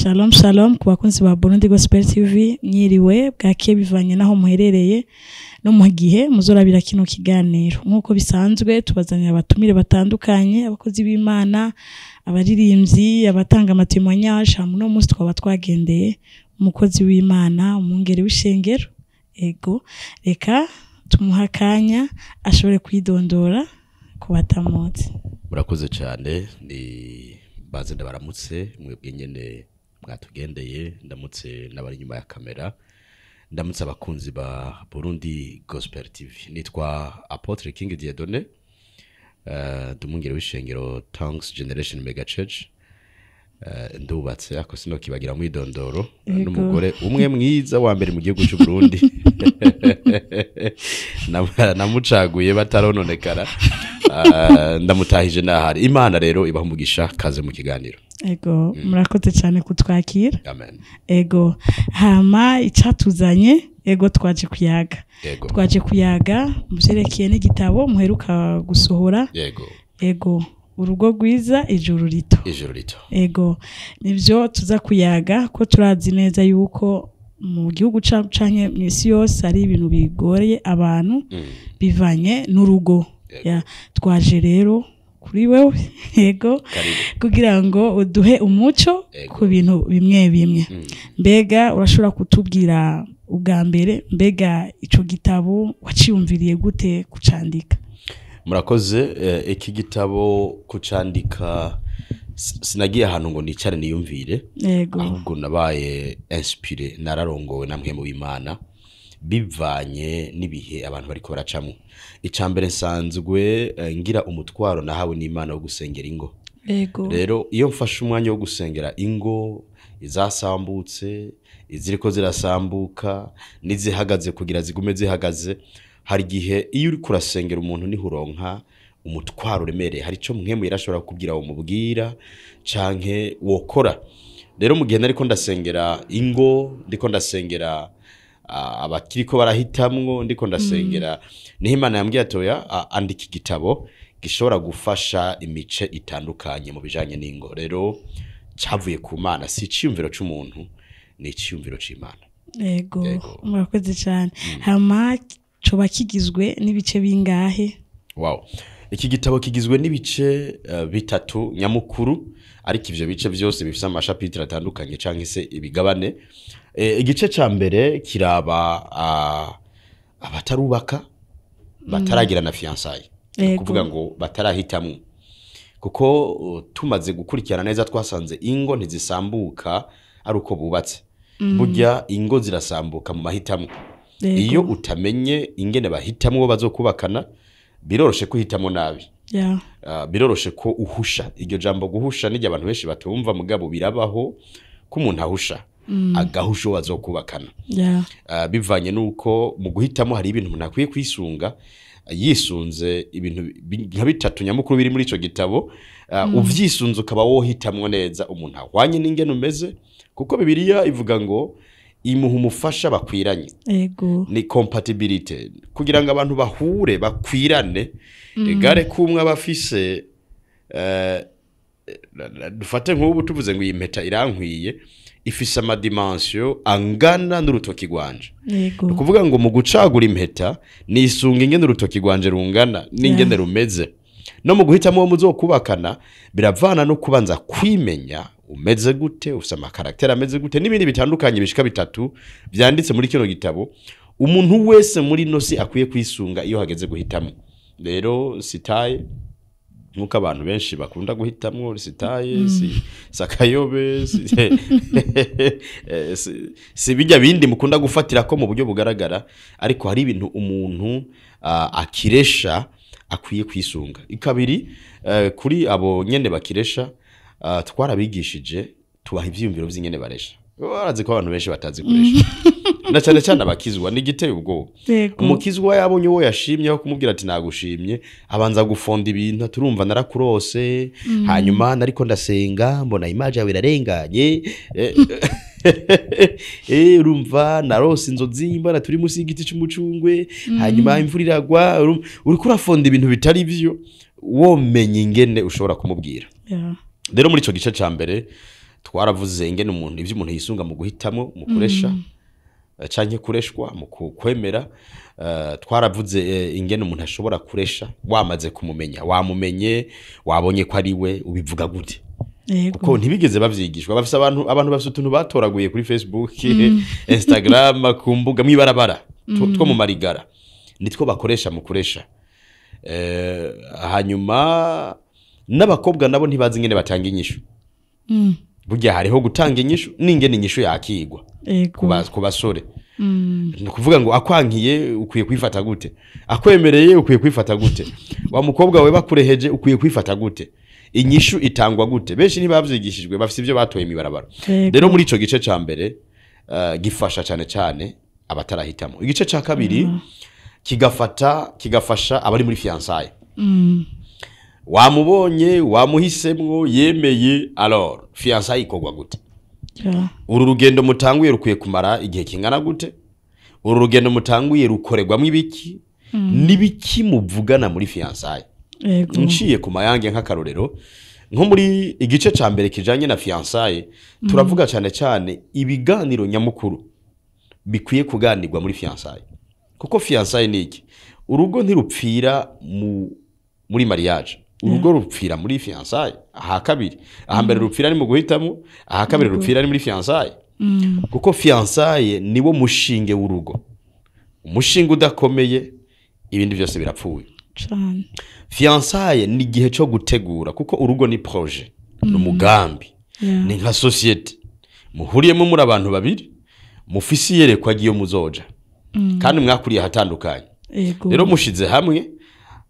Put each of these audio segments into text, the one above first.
Shalom shalom ku bakunzi ba Burundi Gospel TV, mwiriwe, bwake, bivanye naho muherereye no mu gihe muzorabira kino kiganiro. Nk'uko bisanzwe, tubazanira abatumire batandukanye, abakozi b'Imana, abaririmbyi, abatanga ama témoignages. Hama uno munsi twaba twagendeye umukozi w'Imana, umwungeri w'ishengero. Ego, reka tumuha akanya ashobore kwidondora ku batamuzi. Murakoze cyane. Ni baze ndabaramutse mwebwe nyene mwatugendeye, ndamutse n'abari inyuma ya kamera, ndamutse abakunzi ba Burundi Gospel TV. Nitwa Apôtre King Dieudonné, ndi umwungeri w'ishengero Tongues Generation Mega Church. Ndubatse, ako sinokibagira mwidondoro. N'umugore umwe mwiza wa mbere mu gihugu cy'u Burundi. Namucaguye batarononekara. Ndamutahije nahari. Imana rero ibaha umugisha. Kaze mu kiganiro. Ego, murakoze cyane kutwakira. Amen. Ego, hama icatuzanye, ego, twaje kuyaga. Twaje kuyaga mu vyerekeye n'igitabo muheruka gusohora. Ego, "Urugo rwiza, ijuru rito". Ijuru rito. Ego, nivyo tuza kuyaga, ko turazi neza yuko mu gihugu canke mw'isi yose ari ibintu bigoreye abantu bivanye n'urugo. Ya, twaje rero kuri wewe, ego, Karibu. kugira ngo uduhe umuco ku bintu bimwe bimwe. Mbega urashobora kutubwira ubwa mbere, mbega ico gitabo waciyumviriye gute kucandika? Murakoze. Iki gitabo kucandika, sinagiye ahantu ngo nicare niyumvire, ahubwo nabaye inspiré, nararongowe na Mpwemu w'Imana bivanye n'ibihe abantu bariko baracamwo. Ica mbere, nsanzwe ngira umutwaro nahawe n'Imana wo gusengera ingo. Rero iyo mfashe umwanya wo gusengera ingo, izasambutse, iziriko zirasambuka n'izihagaze kugira zigume zihagaze, hari igihe iyo uriko urasengera umuntu niho uronka umutwaro uremereye. Hari ico Mpwemu yarashobora kukubwira womubwira canke wokora. Rero mu gihe nariko ndasengera ingo, ndiko ndasengera abakiriko barahitamwo, ndiko ndasengera, niho Imana yambwiye ati: "Oya, andika igitabo gishobora gufasha imice itandukanye mu bijanye n'ingo." Rero cavuye ku Mana, si iciyumviro c'umuntu, ni iciyumviro c'Imana. Ego. Murakoze cyane. Hama coba kigizwe n'ibice bingahe? Wow. Iki gitabo kigizwe n'ibice bitatu nyamukuru, ariko ivyo bice vyose bifise ama chapitres atandukanye canke se ibigabane. Igice ca mbere kiraba abatarubaka, bataragira na fiançailles. Ni ukuvuga ngo batarahitamwo. Kuko tumaze gukurikirana neza, twasanze ingo ntizisambuka ari uko bubatse. Burya ingo zirasambuka mu mahitamwo. Iyo utamenye ingene bahitamwo uwo bazokubakana, biroroshe kuhitamwo nabi. Biroroshe ko uhusha. Iryo jambo guhusha niryo abantu benshi batumva, mugabo birabaho ko umuntu ahusha, agahusha uwo bazokubakana. Bivanye nuko mu guhitamo hari ibintu umuntu akwiye kwisunga. Yisunze ibintu nka bitatu nyamukuru biri muri ico gitabo, uvyisunze ukaba wohitamwo neza umuntu ahwanye n'ingene umeze, kuko Bibiliya ivuga ngo imuha umufasha bakwiranye. Ni compatibilité, kugira ngo abantu bahure, bakwirane. Egare ko umwe aba afise, dufate nk'ubu tuvuze ngo iyi mpeta irankwiye, ifise ama dimensions angana n'urutoki rwanje. Ni ukuvuga ngo mu gucagura impeta nisunga ingene urutoki rwanje rungana n'ingene rumeze. No mu guhitamo uwo muzokubakana, biravana no kubanza kwimenya: umeze gute, ufise ama caractères ameze gute, n'ibindi bitandukanye bishika bitatu vyanditse muri kino gitabo umuntu wese muri ino si akwiye kwisunga iyo hageze guhitamo. Rero si taille, nk'uko abantu benshi bakunda guhitamwo, si taille, si sakayobe, si bijya bindi mukunda gufatira ko mu buryo bugaragara, ariko hari ibintu umuntu akiresha akwiye kwisunga. Ikabiri, kuri abo nyene bakiresha, twarabigishije, tubaha ivyiyumviro vy'ingene baresha. Barazi ko abantu benshi batazi kuresha, na cyane cyane abakizwa, ni igiteye ubwoba. Umukizwa yabonye uwo yashimye, aho kumubwira ati "Nagushimye", abanza gufonda ibintu: "Turumva narakurose, hanyuma nariko ndasenga mbona image yawe irarenganye, urumva narose inzozi mbona turi munsi y'igiti c'umucungwe, hanyuma imvura iragwa." Uriko urafonda ibintu bitari vyo, womenye ingene ushobora kumubwira. Rero muri ico gice ca mbere Twaravuze ingene umuntu, ivyo umuntu yisunga mu guhitamo, mu kuresha canke kureshwa, mu kwemera. Twaravuze ingene umuntu ashobora kuresha wamaze kumumenya, wamumenye, wabonye ko ari we, ubivuga gute? Kuko ntibigeze bavyigishwa. Bafise abantu bafise utuntu batoraguye kuri Facebook, Instagram, ku mbuga, mwibarabara, two mu marigara, nitwo bakoresha mu kuresha. Hanyuma n'abakobwa nabo ntibazi ingene batanga inyishu. Burya hariho gutanga inyishu n'ingene inyishu yakigwa ku basore. Ni ukuvuga ngo akwankiye ukwiye kwifata gute, akwemereye ukwiye kwifata gute, wa mukobwa we bakureheje ukwiye kwifata gute, inyishu itangwa gute. Benshi ntibavyigishijwe, bafise ivyo batoye mibarabara. Rero muri ico gice ca mbere gifasha cane cane abatarahitamo. Igice ca kabiri kigafasha abari muri fiançailles. Wamubonye, wamuhisemwo, yemeye, alors fiançailles ikorwa gute? Uru rugendo mutanguye rukwiye kumara igihe kingana gute? Uru rugendo mutanguye rukorerwamwo ibiki? N'ibiki muvugana muri fiançailles? Nciye ku mayange nk'akarorero, nko muri igice ca mbere kijanye na fiançailles, turavuga cane cane ibiganiro nyamukuru bikwiye kuganirwa muri fiançailles. Kuko fiançailles ni iki? Urugo ntirupfira muri mariage, urugo rupfira muri fiançailles. Aha kabiri, aha mbere rupfira ni mu guhitamo, aha kabiri rupfira ni muri fiançailles. Kuko fiançailles niwo mushinge w'urugo. Umushinge udakomeye, ibindi byose birapfuye. Fiançailles ni igihe cyo gutegura, kuko urugo ni projet, ni umugambi, ni nka société muhuriyemo muri abantu babiri, mufise iyerekwa ry'iyo muzoja, kandi mwakuriye ahatandukanye. Rero mushize hamwe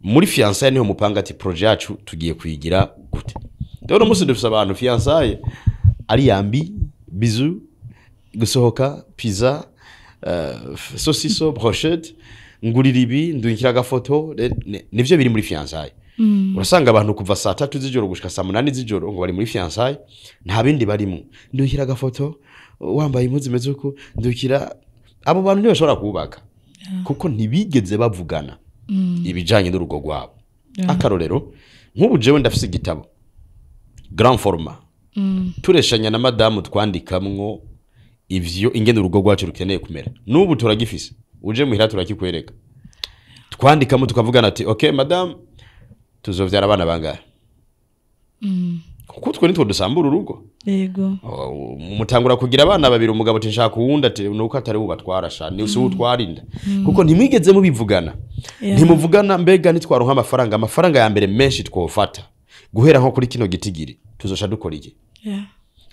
muri fiançailles, niho mupanga ati projet yacu tugiye kuyigira gute. Rero umunsi dufise abantu fiançailles ari yambi, bisou, gusohoka, pizza, saucisson, brochette, ngurira ibi, ndungikira agafoto, nivyo biri muri fiançailles. Urasanga abantu kuva saa 3 z'ijoro gushika saa 8 z'ijoro ngo bari muri fiançailles, nta bindi barimo. Ndungikira agafoto wambaye impuzu imeze uko, ndungikira. Abo bantu ntibashobora kubaka, kuko ntibigeze bavugana ibijanye n'urugo rwabo. Akarorero, nk'ubu jewe ndafise igitabo grand format, tureshanya na madamu, twandikamwo ivyo ingene urugo rwacu rukeneye kumera. N'ubu turagifise, uje muhira turakikwereka. Twandikamo tukavugana ati okay madame, tuzovyara abana bangahe? Kuko twe nitwo dusambura urugo. Mutangura kugira abana babiri, umugabo ati nshaka uwundi, ati nuko atari ubatwara sha, ni usi utwarinda, kuko ntimwigeze mubivugana. Ntimuvugana mbega nitwaronka amafaranga ya mbere menshi twofata guhera nko kuri kino gitigiri, tuzosha dukora iki?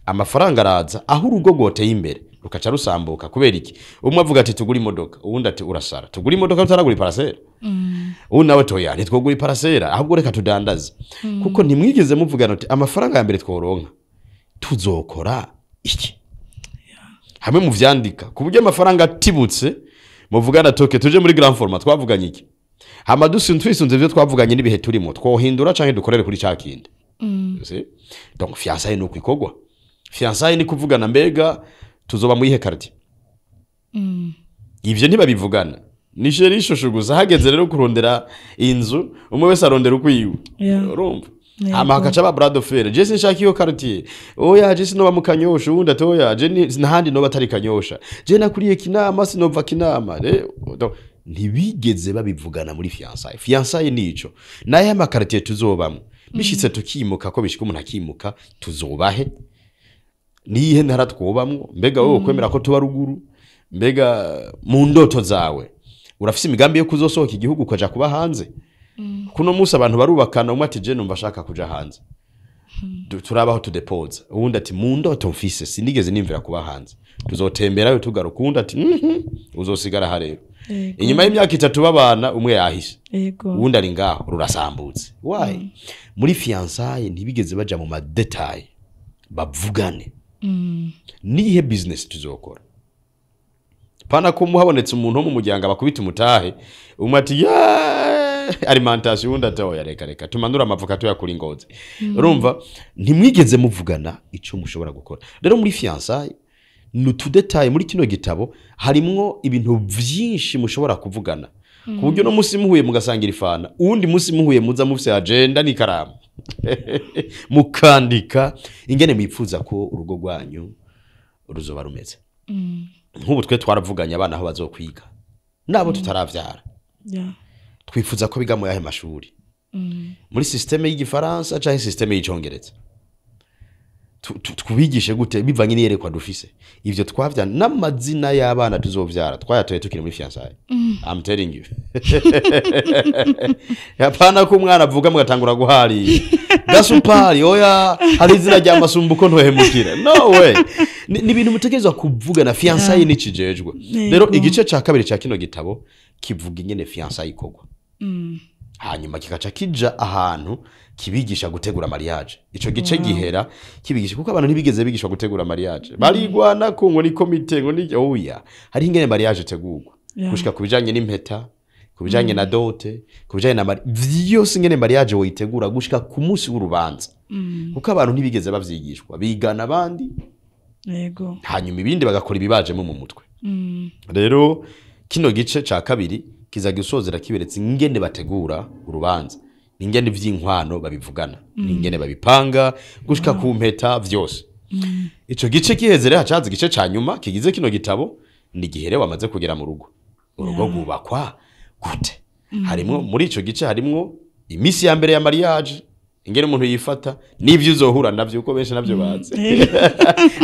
Amafaranga araza, aho urugo rwoteye imbere rukaca rusambuka. Kubera iki? Umwe avuga ati tugura imodoka, uwundi ati urasara, tugura imodoka tutaragura iparasera. Ubu nawe toya, ntitwogura iparasera, ahubwo reka tudandaze. Kuko ntimwigeze muvugana ati amafaranga ya mbere tworonka tuzokora iki, hamwe muvyandika ku buryo amafaranga atibutse muvugana toke tuje muri grand format, twavuganye iki, hama twisunze ivyo twavuganye n'ibihe turimo, twohindura canke dukorere kuri ca kindi. Si? Donc fiançailles ni uko ikorwa. Fiançailles ni kuvugana mbega tuzoba mu yihe quartier. Ivyo ntibabivugana, ni chéri chouchou gusa. Hageze rero kurondera inzu, umwe wese arondera ukwiwe. Urumva, hama hakaca ba bras de fer: je sinshaka iyo quartier, oya je sinoba mu Kanyosha, uwundi ati oya je nahandi noba atari Kanyosha, je nakuriye Kinama sinova Kinama. Donc ntibigeze babivugana muri fiançailles. Fiançailles nico naye ama quartier tuzobamwo, bishitse tukimuka, ko bishika umuntu akimuka, tuzobahe, niyihe ntara twobamwo, mbega wowe kwemera ko tuba ruguru, mbega mu ndoto zawe urafise imigambi yo kuzosohoka igihugu ukaja kuba hanze? Kuno munsi abantu barubakana, umwe ati je numva ashaka kuja hanze, turabaho tudepoza, uwundi ati mu ndoto mfise sinigeze nimvira kuba hanze, tuzotemberayo tugaruka, uwundi ati uzosigara aha rero. Inyuma y'imyaka 3 babana, umwe yahise, uwundi ari ngaho, rurasambutse. Why? Muri fiançailles ntibigeze baja mu ma détails, bavugane nihe business tuzokora. Pana ko muhabonetse umuntu wo mu muryango abakubita umutahe, umwe ati ya alimentation, uwundi ati oya reka reka tumanure amavoka tuyakura ingozi. Urumva ntimwigeze muvugana ico mushobora gukora. Rero muri fiançailles ni utu détails. Muri kino gitabo harimwo ibintu vyinshi mushobora kuvugana. Ku buryo no musi muhuye mugasangira ifana, uwundi musi muhuye muza mufise agenda n'ikaramu mukandika ingene mwipfuza ko urugo rwanyu ruzoba rumeze. Nk'ubu twe twaravuganye abana aho bazokwiga nabo tutaravyara. Twifuza ko biga mu yahe mashuri, muri système y'igifaransa canke système y'icongereza, tubigishe gute bivanye n'iyerekwa dufise. Ivyo twavya n'amazina y'abana tuzovyara twayatoye tukiri muri fiançailles. I'm telling you, hapana ko umwana avuga mugatangura guharira gasupari, oya, hari izina rya masumbuko ntohemukira, no way. Ni ibintu mutegerezwa kuvuga na fiançailles n'ikijejwe. Rero igice ca kabiri ca kino gitabo kivuga ingene fiançailles ikorwa, hanyuma kikaca kija ahantu kibigisha gutegura mariage. Ico gice gihera kibigisha, kuko abantu ntibigeze bigishwa gutegura mariage, barigwana ko ngo ni comité, ngo ni oya. Hari ingene mariage itegurwa gushika ku bijanye n'impeta, ku bijanye na dote, ku bijanye na vyose, ingene mariage woyitegura gushika ku munsi w'urubanza, kuko abantu ntibigeze bavyigishwa, bigana abandi, hanyuma ibindi bagakora ibibajemo mu mutwe. Rero kino gice ca kabiri kiza gusozera kiberetse ingene bategura urubanza, ingene vy'inkwano babivugana, n'ingene babipanga gushika ku mpeta, vyose. Ico gice giheze rero hacaza igice ca nyuma kigize kino gitabo, ni igihe rero wamaze kugera mu rugo. Urugo rwubakwa gute? Harimwo muri ico gice harimwo imisi ya mbere ya mariage, ingene umuntu yifata n'ivyo uzohura navyo, uko benshi navyo bazi.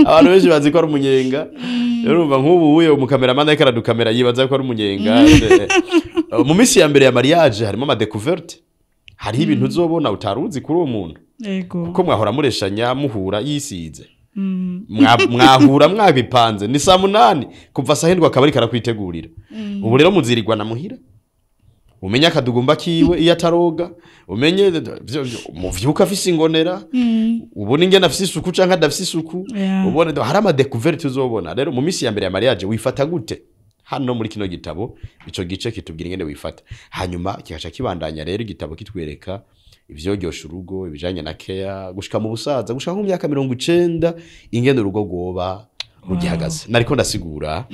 Abantu benshi bazi ko ari umunyenga. Rero urumva nk'ubu uye umukameramani ariko aradukamera yibaza ko ari umunyenga. Mu minsi ya mbere ya mariage harimo ama découverte, hariho ibintu uzobona utaruzi kuri uwo muntu, kuko mwahora mureshanya, muhura yisize. Mwahura mwabipanze ni saa 8, kuva saa 7 akaba ariko arakwitegurira. Ubu rero muzirirwa na muhira, umenye akadugumba kiwe iyo ataroga, umenye muvyuka afise ingonera, ubone ingene afise isuku canke adafise isuku. Ubone hari ama découverte uzobona. Rero mu minsi ya mbere ya mariage wifata gute? Hano muri kino gitabo ico gice kitubwira ingene wifata, hanyuma kikaca kibandanya rero igitabo kitwereka ivyoryosha urugo, ibijanye na care gushika mu busaza, gushika nko mu myaka 90, ingene urugo rwoba rugihagaze. Nariko ndasigura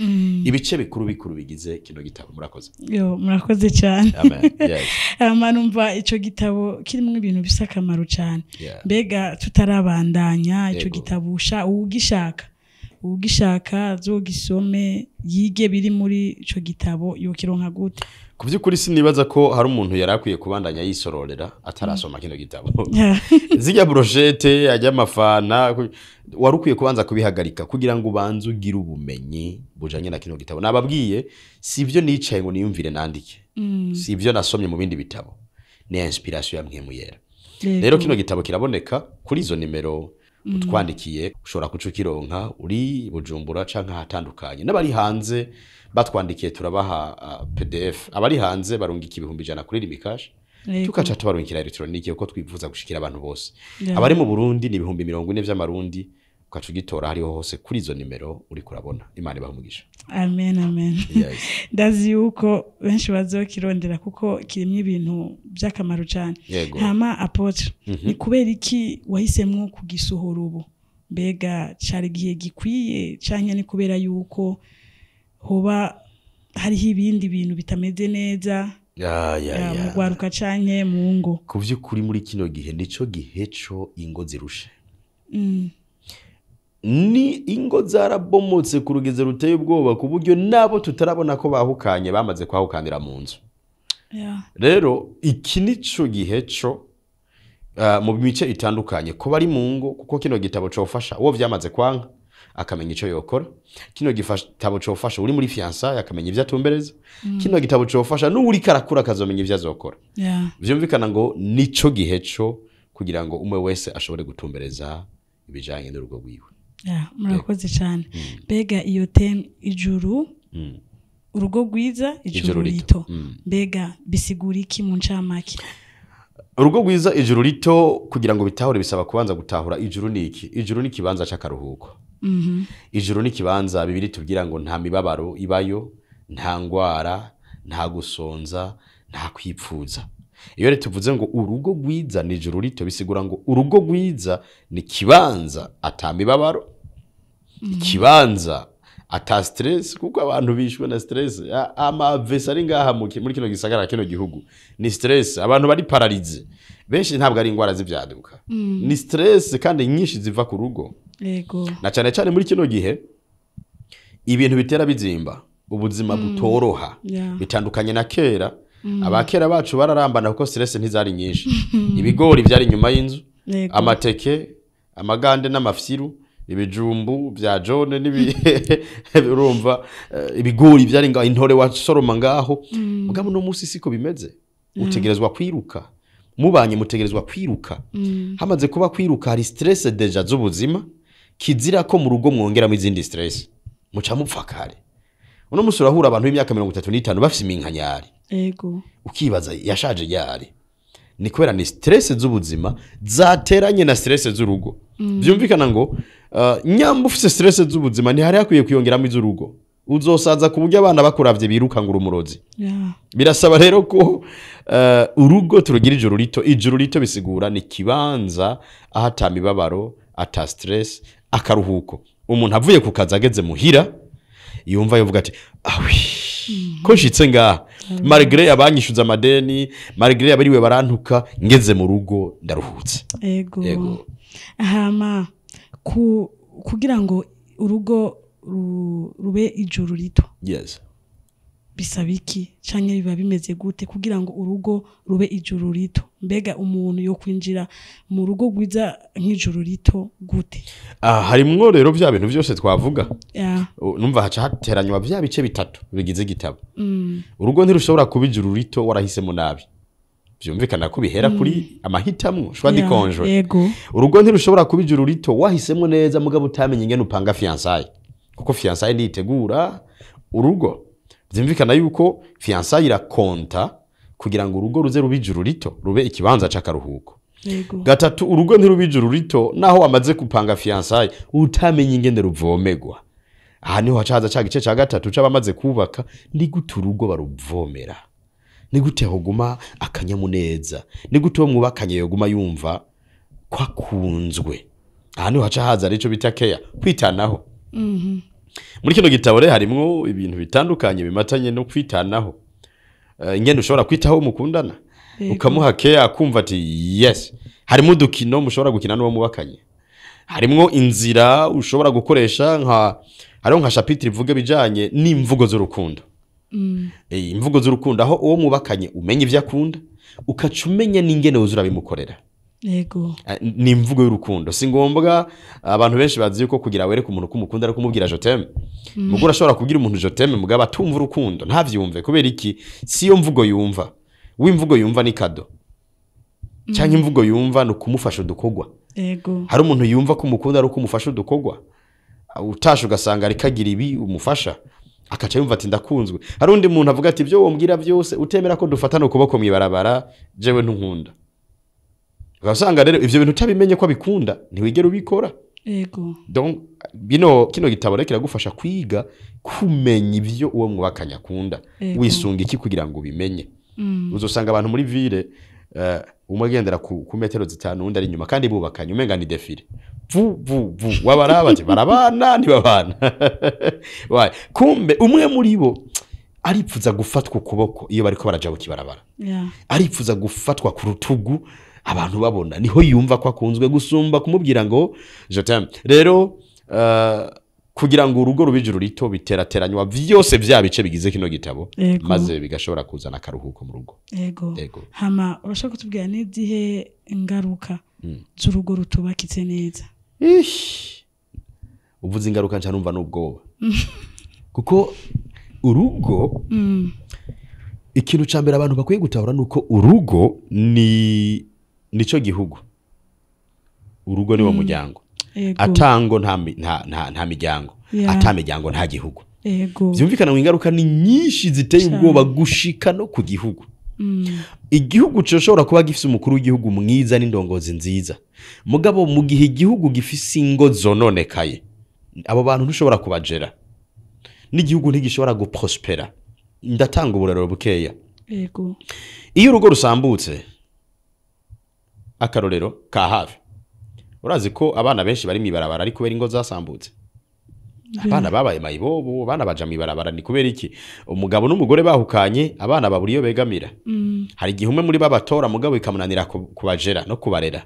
ibice bikuru bikuru bigize kino gitabo. Murakoze. Yo, murakoze cyane. Amen, yes. Hama numva ico gitabo kirimo ibintu bifise akamaro cyane. Mbega tutarabandanya, ico gitabo uwugishaka azogisome, yige biri muri ico gitabo, yokironka gute? Ku by'ukuri sinibaza ko hari umuntu yari akwiye kubandanya yisororera atarasoma kino gitabo. Zirya brochette, ajya amafana, wari ukwiye kubanza kubihagarika kugira ngo ubanze ugire ubumenyi bujanye na kino gitabo. Nababwiye, si ibyo nicaye ngo niyumvire nandike, si ibyo nasomye mu bindi bitabo, ni inspiration ya Mpwemu Yera. Rero kino gitabo kiraboneka kuri izo nimero utwandikiye, ushobora kuca ukironka uri Bujumbura canke ahatandukanye. N'abari hanze batwandikiye turabaha PDF. Abari hanze barungika 100,000 kuri Lumicash, tukaca tubarungikira électronique, kuko twifuza gushikira abantu bose. Abari mu Burundi ni 40,000 vy'amarundi, ukaca ugitora hariho hose kuri izo nimero uri kurabona. Imana ibahe umugisha. Amen, amen. Ndazi yuko benshi bazokirondera kuko kirimo ibintu by'akamaro cyane. Hama apôtre, ni kubera iki wahisemwo kugisohora ubu? Mbega cari igihe gikwiye, canke ni kubera yuko hoba hariho ibindi bintu bitameze neza mu rwaruka canke mu ngo? Ku vy'ukuri muri kino gihe nico gihe co ingo zirushe. Ni ingo zarabomotse ku rugeze ruteye ubwoba, ku buryo nabo tutarabona ko bahukanye bamaze kwahukanira mu nzu. Rero iki nico gihe co mu mice itandukanye ko bari mu ngo, kuko kino gitabo cofasha uwo vyamaze kwanka akamenya ico yokora. Kino gitabo cofasha uri muri fiançailles akamenya ivyo atumbereza. Kino gitabo cofasha n'uri karakura akazomenya ivyo azokora. Vyumvikana ngo nico gihe co kugira ngo umwe wese ashobore gutumbereza ibijanye n'urugo rwiwe. Yeah, murakoze cyane. Mbega iyo thème ijuru, urugo rwiza, ijuru Ijuru rito, rito. Mbega bisigura iki mu ncamake? Urugo rwiza, ijuru rito, kugira ngo bitahure bisaba kubanza gutahura ijuru ni iki. Ijuru ni ikibanza c'akaruhuko. Ijuru ni ikibanza Bibiri tubwira ngo nta mibabaro ibayo, nta ngwara, nta gusonza, nta kwipfuza. Iyo rero tuvuze ngo urugo rwiza ni ijuru rito, bisigura ngo urugo rwiza ni ikibanza ata mibabaro, ikibanza Ata stress, kuko abantu bishwe na stress. Amavesi ari ngaha muri kino gisagara, kino gihugu, ni stress. Abantu bari paralysés benshi, ntabwo ari ingwara z'ivyaduka, ni stress, kandi nyinshi ziva ku rugo. Na cyane cyane muri kino gihe ibintu bitera bizimba, ubuzima butoroha. Bitandukanye na kera. Abakera bacu bararambana kuko stress ntizari nyinshi. Ibigori byari inyuma y'inzu, amateke, amagande n'amafyiru, ibijumbu bya jone n'ibi, urumva, ibigori byari ngaho, intore wasoroma ngaho. Mugabo no munsi siko bimeze. Utegerezwa kwiruka, mubanye mutegerezwa kwiruka. Hamaze kuba kwiruka, hari stress déjà z'ubuzima. Kizira ko mu rugo mwongeramo izindi stress, muca mupfa kare. Uno musi urahura abantu b'imyaka 35 bafise iminkanyari, ukibaza yashaje ryari. Ni kubera ni stress z'ubuzima zateranye na stress z'urugo. Byumvikana ngo nyamba ufise stress z'ubuzima, ntihari hakwiye kwiyongeramo iz'urugo. Uzosaza ku buryo abana bakuravye biruka ngo urumurozi. Birasaba rero ko urugo turugira ijuru rito. Ijuru rito bisigura ni kibanza aho ata mibabaro, ata stress, akaruhuko. Umuntu avuye ku kazi, ageze muhira, yumva yovuga ati: "Awi, ko nshitse ngaha, malgré abanyishuza amadeni, malgré abariwe barantuka, ngeze mu rugo ndaruhutse." Yego. Hama kugira ngo urugo rube ijuru rito, bisaba iki, canke biba bimeze gute kugira ngo urugo rube ijuru rito? Mbega umuntu yo kwinjira mu rugo rwiza nk'ijuru rito gute? Ah, harimwo rero bya bintu byose twavuga. Numva haca hateranywa bya bice bitatu bigize igitabo. Urugo ntirushobora kuba ijuru rito warahisemo nabi. Byumvikana ko bihera kuri amahitamwo, choix du conjoint. Urugo ntirushobora kuba ijuru rito wahisemo neza, mugabo utamenye ingene upanga fiançailles, kuko fiançailles ntitegura urugo. Byumvikana yuko fiançailles irakonta kugira ngo urugo ruze rube ijuru rito, rube ikibanza c'akaruhuko. Gatatu, urugo ntiruba ijuru rito naho wamaze gupanga fiançailles utamenye ingene ruvomegwa. Aha niho haca haza ca gice ca gatatu c'abamaze kubaka: ni gute urugo baruvomera, ni gute hoguma akanyamuneza, ni gute uwo mwubakanye yoguma yumva ko akunzwe. Aha niho haca haza arico bita care, kwitanaho. Muri kino gitabo rero harimwo ibintu bitandukanye bimatanye no kwitanaho. Ingene ushobora kwitaho mukundana, ukamuha care, akumva ati yes. Harimo udukino mushobora gukina n'uwo mubakanye, harimwo inzira ushobora gukoresha, nka hariho nka chapitre ivuga ibijanye n'imvugo z'urukundo. Imvugo z'urukundo, aho uwo mubakanye umenya ivyo akunda, ukaca umenya n'ingene wuza urabimukorera. Ni imvugo y'urukundo. Si ngombwa, abantu benshi bazi yuko kugira wereke umuntu ko umukunda ari kumubwira "je t'aime". Mugo urashobora kubwira umuntu "je t'aime", mugabo atumva urukundo, ntavyumve. Kubera iki? Si yo mvugo yumva. W'imvugo yumva ni cadeau, cyangwa imvugo yumva ni ukumufasha udukorwa. Hari umuntu yumva ko umukunda ari uko umufasha udukorwa. Utashe ugasanga ariko agira ibi, umufasha, akaca yumva ati ndakunzwe. Hari undi muntu avuga ati: "Ibyo wombwira byose, utemera ko dufatana ukuboko mw'ibarabara, jewe ntunkunda." Ugasanga rero ivyo bintu utabimenye ko abikunda, ntiwigera ubikora. Donc kino gitabo rero kiragufasha kwiga kumenya ivyo uwo mwubakanye akunda. Wisunga iki kugira ngo ubimenye? Uzosanga abantu muri ville, umwe agendera ku metero 5, undi ari inyuma, kandi bubakanye, umenga ni défilé, vu vu vu. Wabaraba ati barabana, ntibabana. Wayi, kumbe umwe muri bo aripfuza gufatwa ukuboko iyo bariko baraja kibarabara, aripfuza gufatwa ku rutugu abantu babona, niho yumva ko akunzwe gusumba kumubwira ngo "je t'aime". Rero kugira ngo urugo rube ijuru rito, biterateranywa vyose vya bice bigize kino gitabo, maze bigashobora kuzana akaruhuko mu rugo. Yego. Hama urashaka kutubwira n'izihe ingaruka z'urugo rutubakitse neza? Ish. Uvuze ingaruka nca numva n'ubwoba, kuko urugo, ikintu ca mbere abantu bakwiye gutahura nuko urugo ni nico gihugu, urugo niwo muryango. Atango nta miryango, ata miryango nta gihugu. Vyumvikana ngo ingaruka ni nyinshi ziteye ubwoba gushika no ku gihugu. Igihugu coshobora kuba gifise umukuru w'igihugu mwiza n'indongozi nziza, mugabo mu gihe igihugu gifise ingo zononekaye, abo bantu ntushobora kubajera, n'igihugu ntigishobora guprospera. Ndatanga uburorero bukeya. Iyo urugo rusambutse, akarorero ka hafi, urazi ko abana benshi bari mw'ibarabara ari kubera ingo zasambutse. Abana babaye mayibobo, abana baja mw'ibarabara. Ni kubera iki? Umugabo n'umugore bahukanye, abana babura iyo begamira. Hari igihe umwe muri bo abatora, mugabo bikamunanira kubajera no kubarera,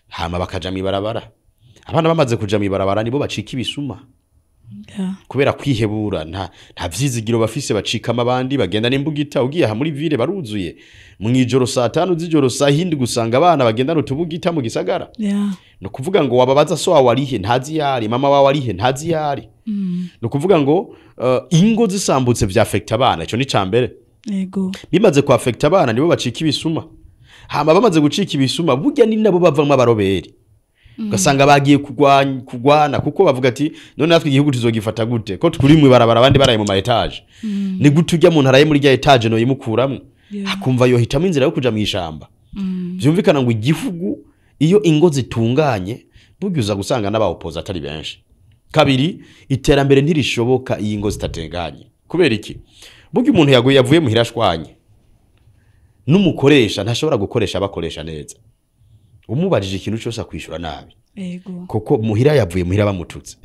hama bakaja mw'ibarabara. Abana bamaze kuja mw'ibarabara nibo bacika ibisuma, kubera kwihebura, nta vyizigiro bafise, bacikama abandi bagenda n'imbugita. Ugiye aha muri ville baruzuye mw'ijoro, saa 5 z'ijoro, saa hindi, gusanga abana bagendana utubugita mu gisagara. Ni ukuvuga ngo wababaza so wawe arihe, ntazi yari, mama wawe arihe, ntazi yari. Ni ukuvuga ngo ingo zisambutse vyafekta abana. Ico ni ca mbere. Bimaze kwafekta abana, nibo bacika ibisuma. Hama bamaze gucika ibisuma, burya ni nabo bavamwo abaroberi, ugasanga bagiye kugwana, kuko bavuga ati: "None natwe igihugu tuzogifata gute ko turi mu ibarabara, abandi baraye mu ma étages? Ni gute ujya mu ntara ye muri rya étage no yimukuramwo?" Akumva yohitamo inzira yo kuja mu ishamba. Vyumvikana ngo igihugu iyo ingo zitunganye, burya uza gusanga n'abawopoza atari benshi. Kabiri, iterambere ntirishoboka iyo ingo zitatenganye. Kubera iki? Burya umuntu yaguye, yavuye muhira ashwanye n'umukoresha, ntashobora gukoresha abakoresha neza. Umubajije ikintu cyose akwishura nabi, kuko muhira yavuye muhira bamututse.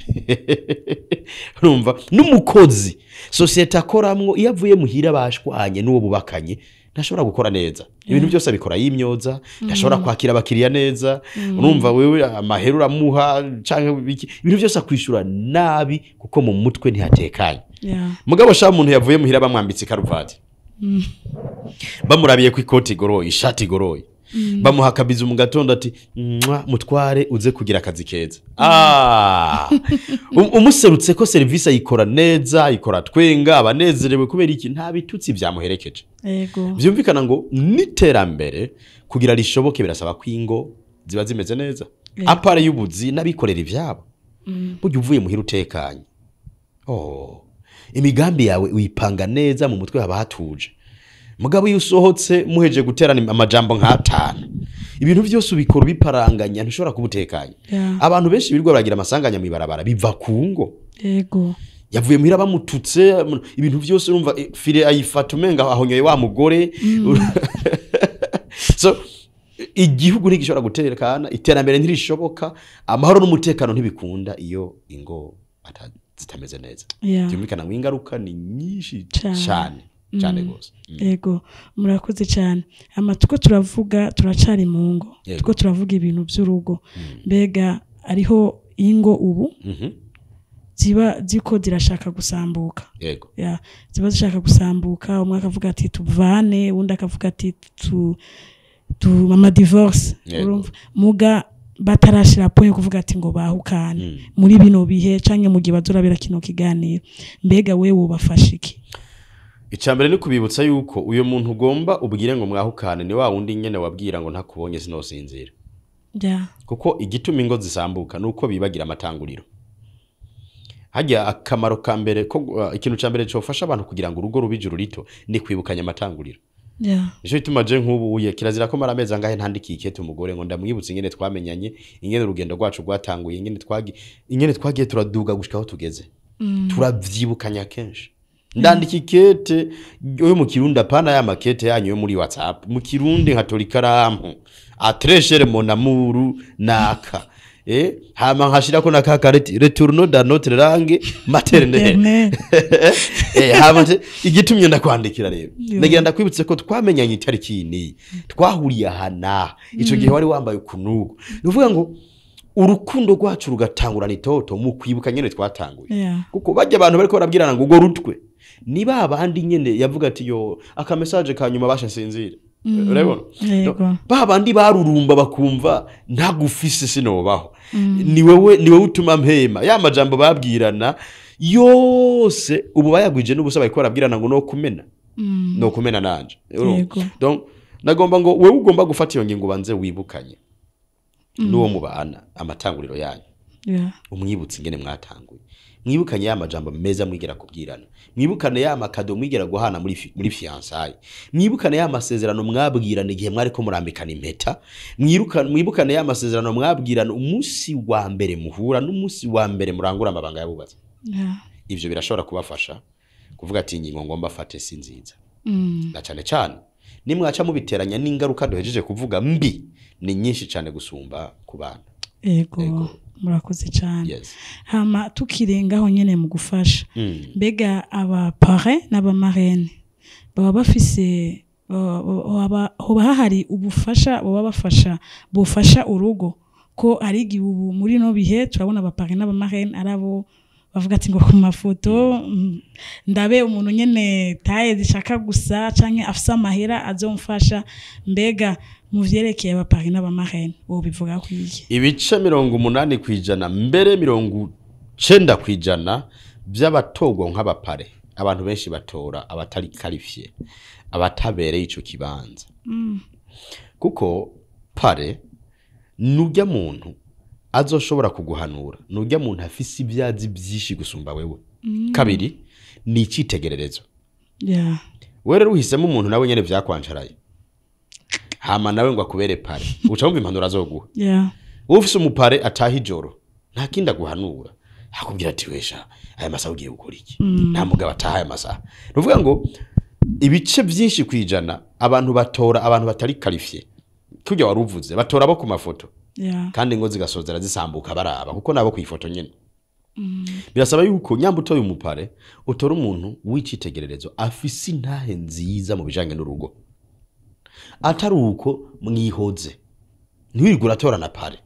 Urumva, n'umukozi société akoramwo, iyo avuye muhira bashwanye n'uwo bubakanye, ntashobora gukora neza. Ibintu byose abikora yimyoza, ntashobora kwakira abakiriya neza. Urumva, wewe amahera uramuha canke biki, ibintu byose akwishura nabi, kuko mu mutwe ntihatekanye. Mugabo sha, umuntu yavuye muhira bamwambitse ikaruvati, bamurabiye ku ikoti igoroye, ishati igoroye, bamuha akabizu mu gatondo, ati: "Mwa, mutware, uze kugira akazi keza." Umuserutse ko serivisi ayikora neza, ayikora twenga, abanezerewe. Kubera iki? Nta bitutsi byamuherekeje. Vyumvikana ngo n'iterambere kugira rishoboke birasaba ko ingo ziba zimeze neza. À part y'ubuzi n'abikorera ivyabo, burya uvuye muhira utekanye, oh, imigambi yawe uyipanga neza, mu mutwe haba hatuje. Mugabo iyo usohotse muheje guterana amajambo nk'atanu, ibintu byose ubikora ubiparanganya, ntushobora kuba utekanye. Abantu benshi birirwa baragira amasanganya mw'ibarabara biva ku ngo. Yavuye muhira bamututse, ibintu byose urumva, fire ayifata umenga ahonyoye wa mugore. So igihugu ntigishobora gutekana, iterambere ntirishoboka, amahoro n'umutekano ntibikunda iyo ingo zitameze neza. Byumvikana ngo ingaruka ni nyinshi Cane. cyane cyane rwose. Ego, murakoze cyane. Ama tuko turavuga, turacari mu ngo. Tuko turavuga ibintu by'urugo. Mbega ariho ingo ubu ziba ziko zirashaka gusambuka? Ya, ziba zishaka gusambuka, umwe akavuga ati: "Tuvane", undi akavuga ati: tu mama divorce." Urumva, muga batarashira point kuvuga ati ngo bahukane muri bino bihe canke mu gihe bazorabira kino kiganiro, mbega wewe wobafasha iki? Icya mbere ni kubibutsa yuko uyu muntu ugomba ubwire ngo mwahukane ni wa wundi nyene wabwira ngo: "Ntakubonye sinosinzira." Kuko igituma ingo zisambuka nuko bibagira amatanguriro. Hajya akamaro ka mbere ko ikintu ca mbere cofasha abantu kugira ngo urugo rube ijuru rito ni kwibukanya amatanguriro. Nico gituma je nk'ubu uye kirazira ko mara amezi angahe ntandikiye ikete umugore ngo ndamwibutse ingene twamenyanye, ingene urugendo rwacu rwatanguye, ingene twagiye turaduga gushika aho tugeze. Turavyibukanya kenshi. Ndandika ikete yo mu Kirundi, apana ya makete yanyu yo muri WhatsApp, mu Kirundi, nkatora ikaramu: "Très cher mon amour naka", hama nkashirako na kakareti: "Retournons dans notre langue maternelle." Maternelle. Hama igitumye ndakwandikira rero, ndagira ndakwibutse ko twamenyanye itariki iyi n'iyi, twahuriye aha n'aha, ico gihe wari wambaye ukunuku. Ni ukuvuga ngo urukundo rwacu rugatangurana itoto mu kwibuka nyene twatanguye. Kuko bajya abantu bariko barabwirana ngo urwo rutwe ni ba bandi nyene yavuga ati: "Yo, akamesaje ka nyuma basha nsinzire." Urabibona? Yego. Ba bandi barurumba bakumva ntagufise sinobaho, ni wewe, ni wewe utuma mpema. Ya majambo babwirana yose ubu bayagwije n'ubusa, bariko barabwirana ngo no kumena, no kumena nanje. Urumva? Yego. Donc nagomba ngo wewe ugomba gufata iyo ngingo ubanze wibukanye n'uwo mubana amatanguriro yanyu. Umwibutse ingene mwatanguye, mwibukanye ya majambo meza mwigera kubwirana, mwibukane ya ma cadeaux mwigera guhana muri fiançailles, mwibukane ya masezerano mwabwirana igihe mwariko murambikana impeta, mwibukane ya masezerano mwabwirana umunsi wa mbere muhura n'umunsi wa mbere murangura amabanga y'abubatsi. Ivyo birashobora kubafasha kuvuga ati: "Ingingo ngomba fate si nziza." Na cane cane nimwaca mubiteranya n'ingaruka duhejeje kuvuga mbi, ni nyinshi cane gusumba ku bana. Ego, murakoze cyane. Yes. Hama tukirengaho nyene mu gufasha, mbega aba parrain n'aba marraine baba bafise, hoba hahari ubufasha baba bafasha, bufasha urugo? Ko ari igihe ubu muri no bihe turabona aba parrain n'aba marraine ari abo bavuga ati ngo ku mafoto, ndabe umuntu nyene taye zishaka gusa canke afise amahera azomfasha. Mbega mu vyerekeye aba parrain n'aba marraine bo bivuga kwiki? Ibice 80%, mbere 90% by'abatorwa nk'aba parrain, abantu benshi batora abatari qualifié, abatabereye ico kibanza. Kuko parrain nujya muntu azoshobora kuguhanura, nujya muntu afise ibyazi byinshi gusumba wewe. Kabiri, ni icyitegererezo. Wewe rero uhisemo umuntu nawe nyene vyakwansharaye, hama nawe ngo akubere parrain, uca wumva impanuro azoguha. Wowe ufise umu parrain ataha ijoro, nta kindi aguhanura, akubwira ati: "Wesha, aya masaha ugiye gukora iki? Nta mugabo ataha aya masaha." Ni ukuvuga ngo ibice byinshi kwijana abantu batora abantu batari qualifié. Kurya wari uvuze, batora abo ku mafoto, kandi ngo zigasozera zisambuka baraba, kuko nabo ku ifoto nyene. Birasaba yuko nyamba utoye umu parrain, utora umuntu w'icitegererezo, afise intahe nziza mu bijanye n'urugo. Atari uko, mwihoze, ntiwirirwe uratora na parrain.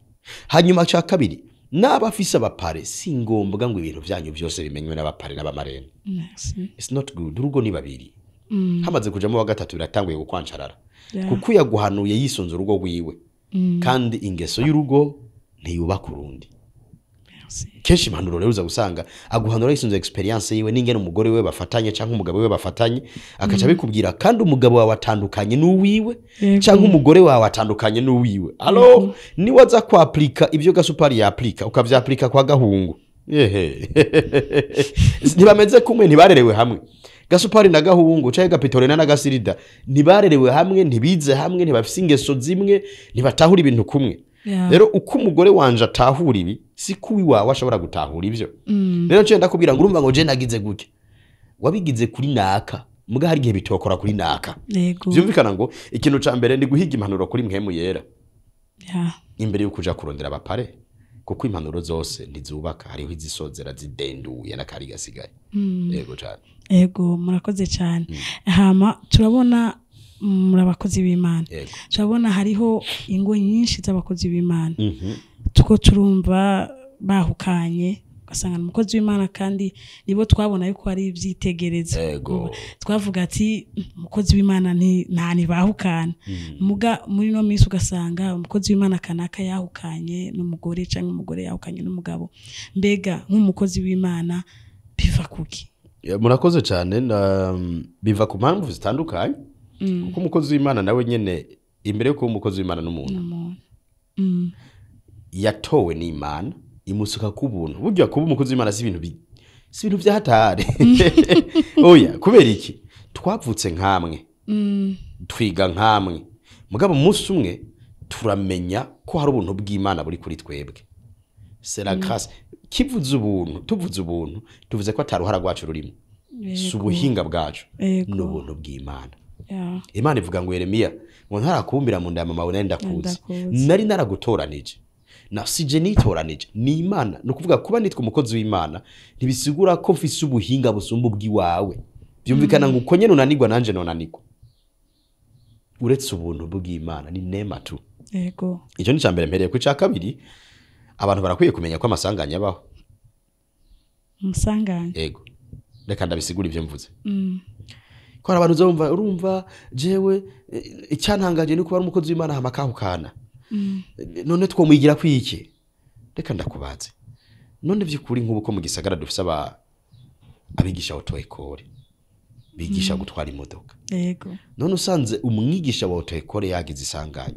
Hanyuma cya kabiri, naba afise aba parrain, si ngombwa ngo ibintu vyanyu vyose bimenywe n'aba parrain n'aba marraine. Merci. It's not good. Urugo ni babiri, hamaze kujamo wa gatatu biratanguye gukwancarara, kuko yaguhanuye yisunze urugo rwiwe, kandi ingeso y'urugo ntiyubaka urundi. Merci. Kenshi impanuro rero uza gusanga aguhanura yisunze experience yiwe n'ingene umugore we bafatanye cyangwa umugabo we bafatanye, akaca abikubwira, kandi umugabo wawe atandukanye n'uwiwe, cyangwa umugore wawe atandukanye n'uwiwe. Alors niwe aza kwaplika ibyo Gasupari yaplika, ukavyaplika kwa Gahungu, yehe, ntibameze kumwe, ntibarerewe hamwe. Gasupari na Gahungu canke Gapitorena na Gasirida ntibarerewe hamwe, ntibize hamwe, ntibafise ingeso zimwe, ntibatahura ibintu kumwe. Rero uko umugore wanje atahura ibi, si ko uwiwawe ashobora gutahura ivyo. Rero nciye ndakubwira ngo urumva ngo je nagize gutya, wabigize kuri naka, muga hari igihe bitokora kuri naka. Vyumvikana ngo ikintu ca mbere ni guhiga impanuro kuri Mpwemu Yera imbere yo kuja kurondera aba parrain, kuko impanuro zose ntizubaka, hariho izisozera zidenduye n'akari gasigaye. Yego cane. Ego, murakoze cyane. Hama turabona muri abakozi b'Imana. Turabona hariho ingo nyinshi z'abakozi b'Imana tuko turumva bahukanye, ugasanga ni umukozi w'Imana, kandi nibo twabona yuko ari ibyitegerezo. Twavuga ati umukozi w'Imana nta ntibahukana. Muga muri no minsi ugasanga umukozi w'Imana kanaka yahukanye n'umugore, cyangwa umugore yahukanye n'umugabo. Mbega nk'umukozi w'Imana biva kuki? Ya, murakoze cyane. Biva ku mpamvu zitandukanye, kuko umukozi w'Imana nawe nyene imbere yo kuba umukozi w'Imana n'umuntu. N'umuntu. Yatowe n'Imana, imusuka ku buntu. Burya kuba umukozi w'Imana si ibintu vyahatari, oya. Kubera iki? Twavutse nkamwe, twiga nkamwe, mugabo umunsi umwe turamenya ko hari ubuntu bw'Imana buri kuri twebwe. C'est la grâce. Kivuze ubuntu, tuvuze ubuntu, tuvuze ko ataruhara rwacu rurimo, si ubuhinga bwacu, ni ubuntu bw'Imana. Imana ivuga ngo Yeremiya ngo: "Ntarakubumbira mu nda ya mama wawe nari ndakuzi." Ndakuzi. Nari naragutoranije, na sije nitoranije, ni Imana. Ni ukuvuga kuba nitwa umukozi w'Imana ntibisigura ko mfise ubuhinga busumba ubw'iwawe. Byumvikana ngo uko nyene unanigwa, nanje nonanigwa, uretse ubuntu bw'Imana, ni neema tu. Icyo ni icya mbere mpereye ku. Icya kabiri, abantu barakwiye kumenya ko amasanganya abaho. Umusanganya? Yego, reka ndabisigura ibyo mvuze. Ko hari abantu uzumva, urumva jewe icyantangaje ni kuba ari umukozi w'Imana hama akahukana. None twomwigira kwiki? Reka ndakubaze, none by'ukuri nk'ubu ko mu gisagara dufise abigisha auto-école bigisha gutwara imodoka, none usanze umwigisha wa auto-école yagize isanganya,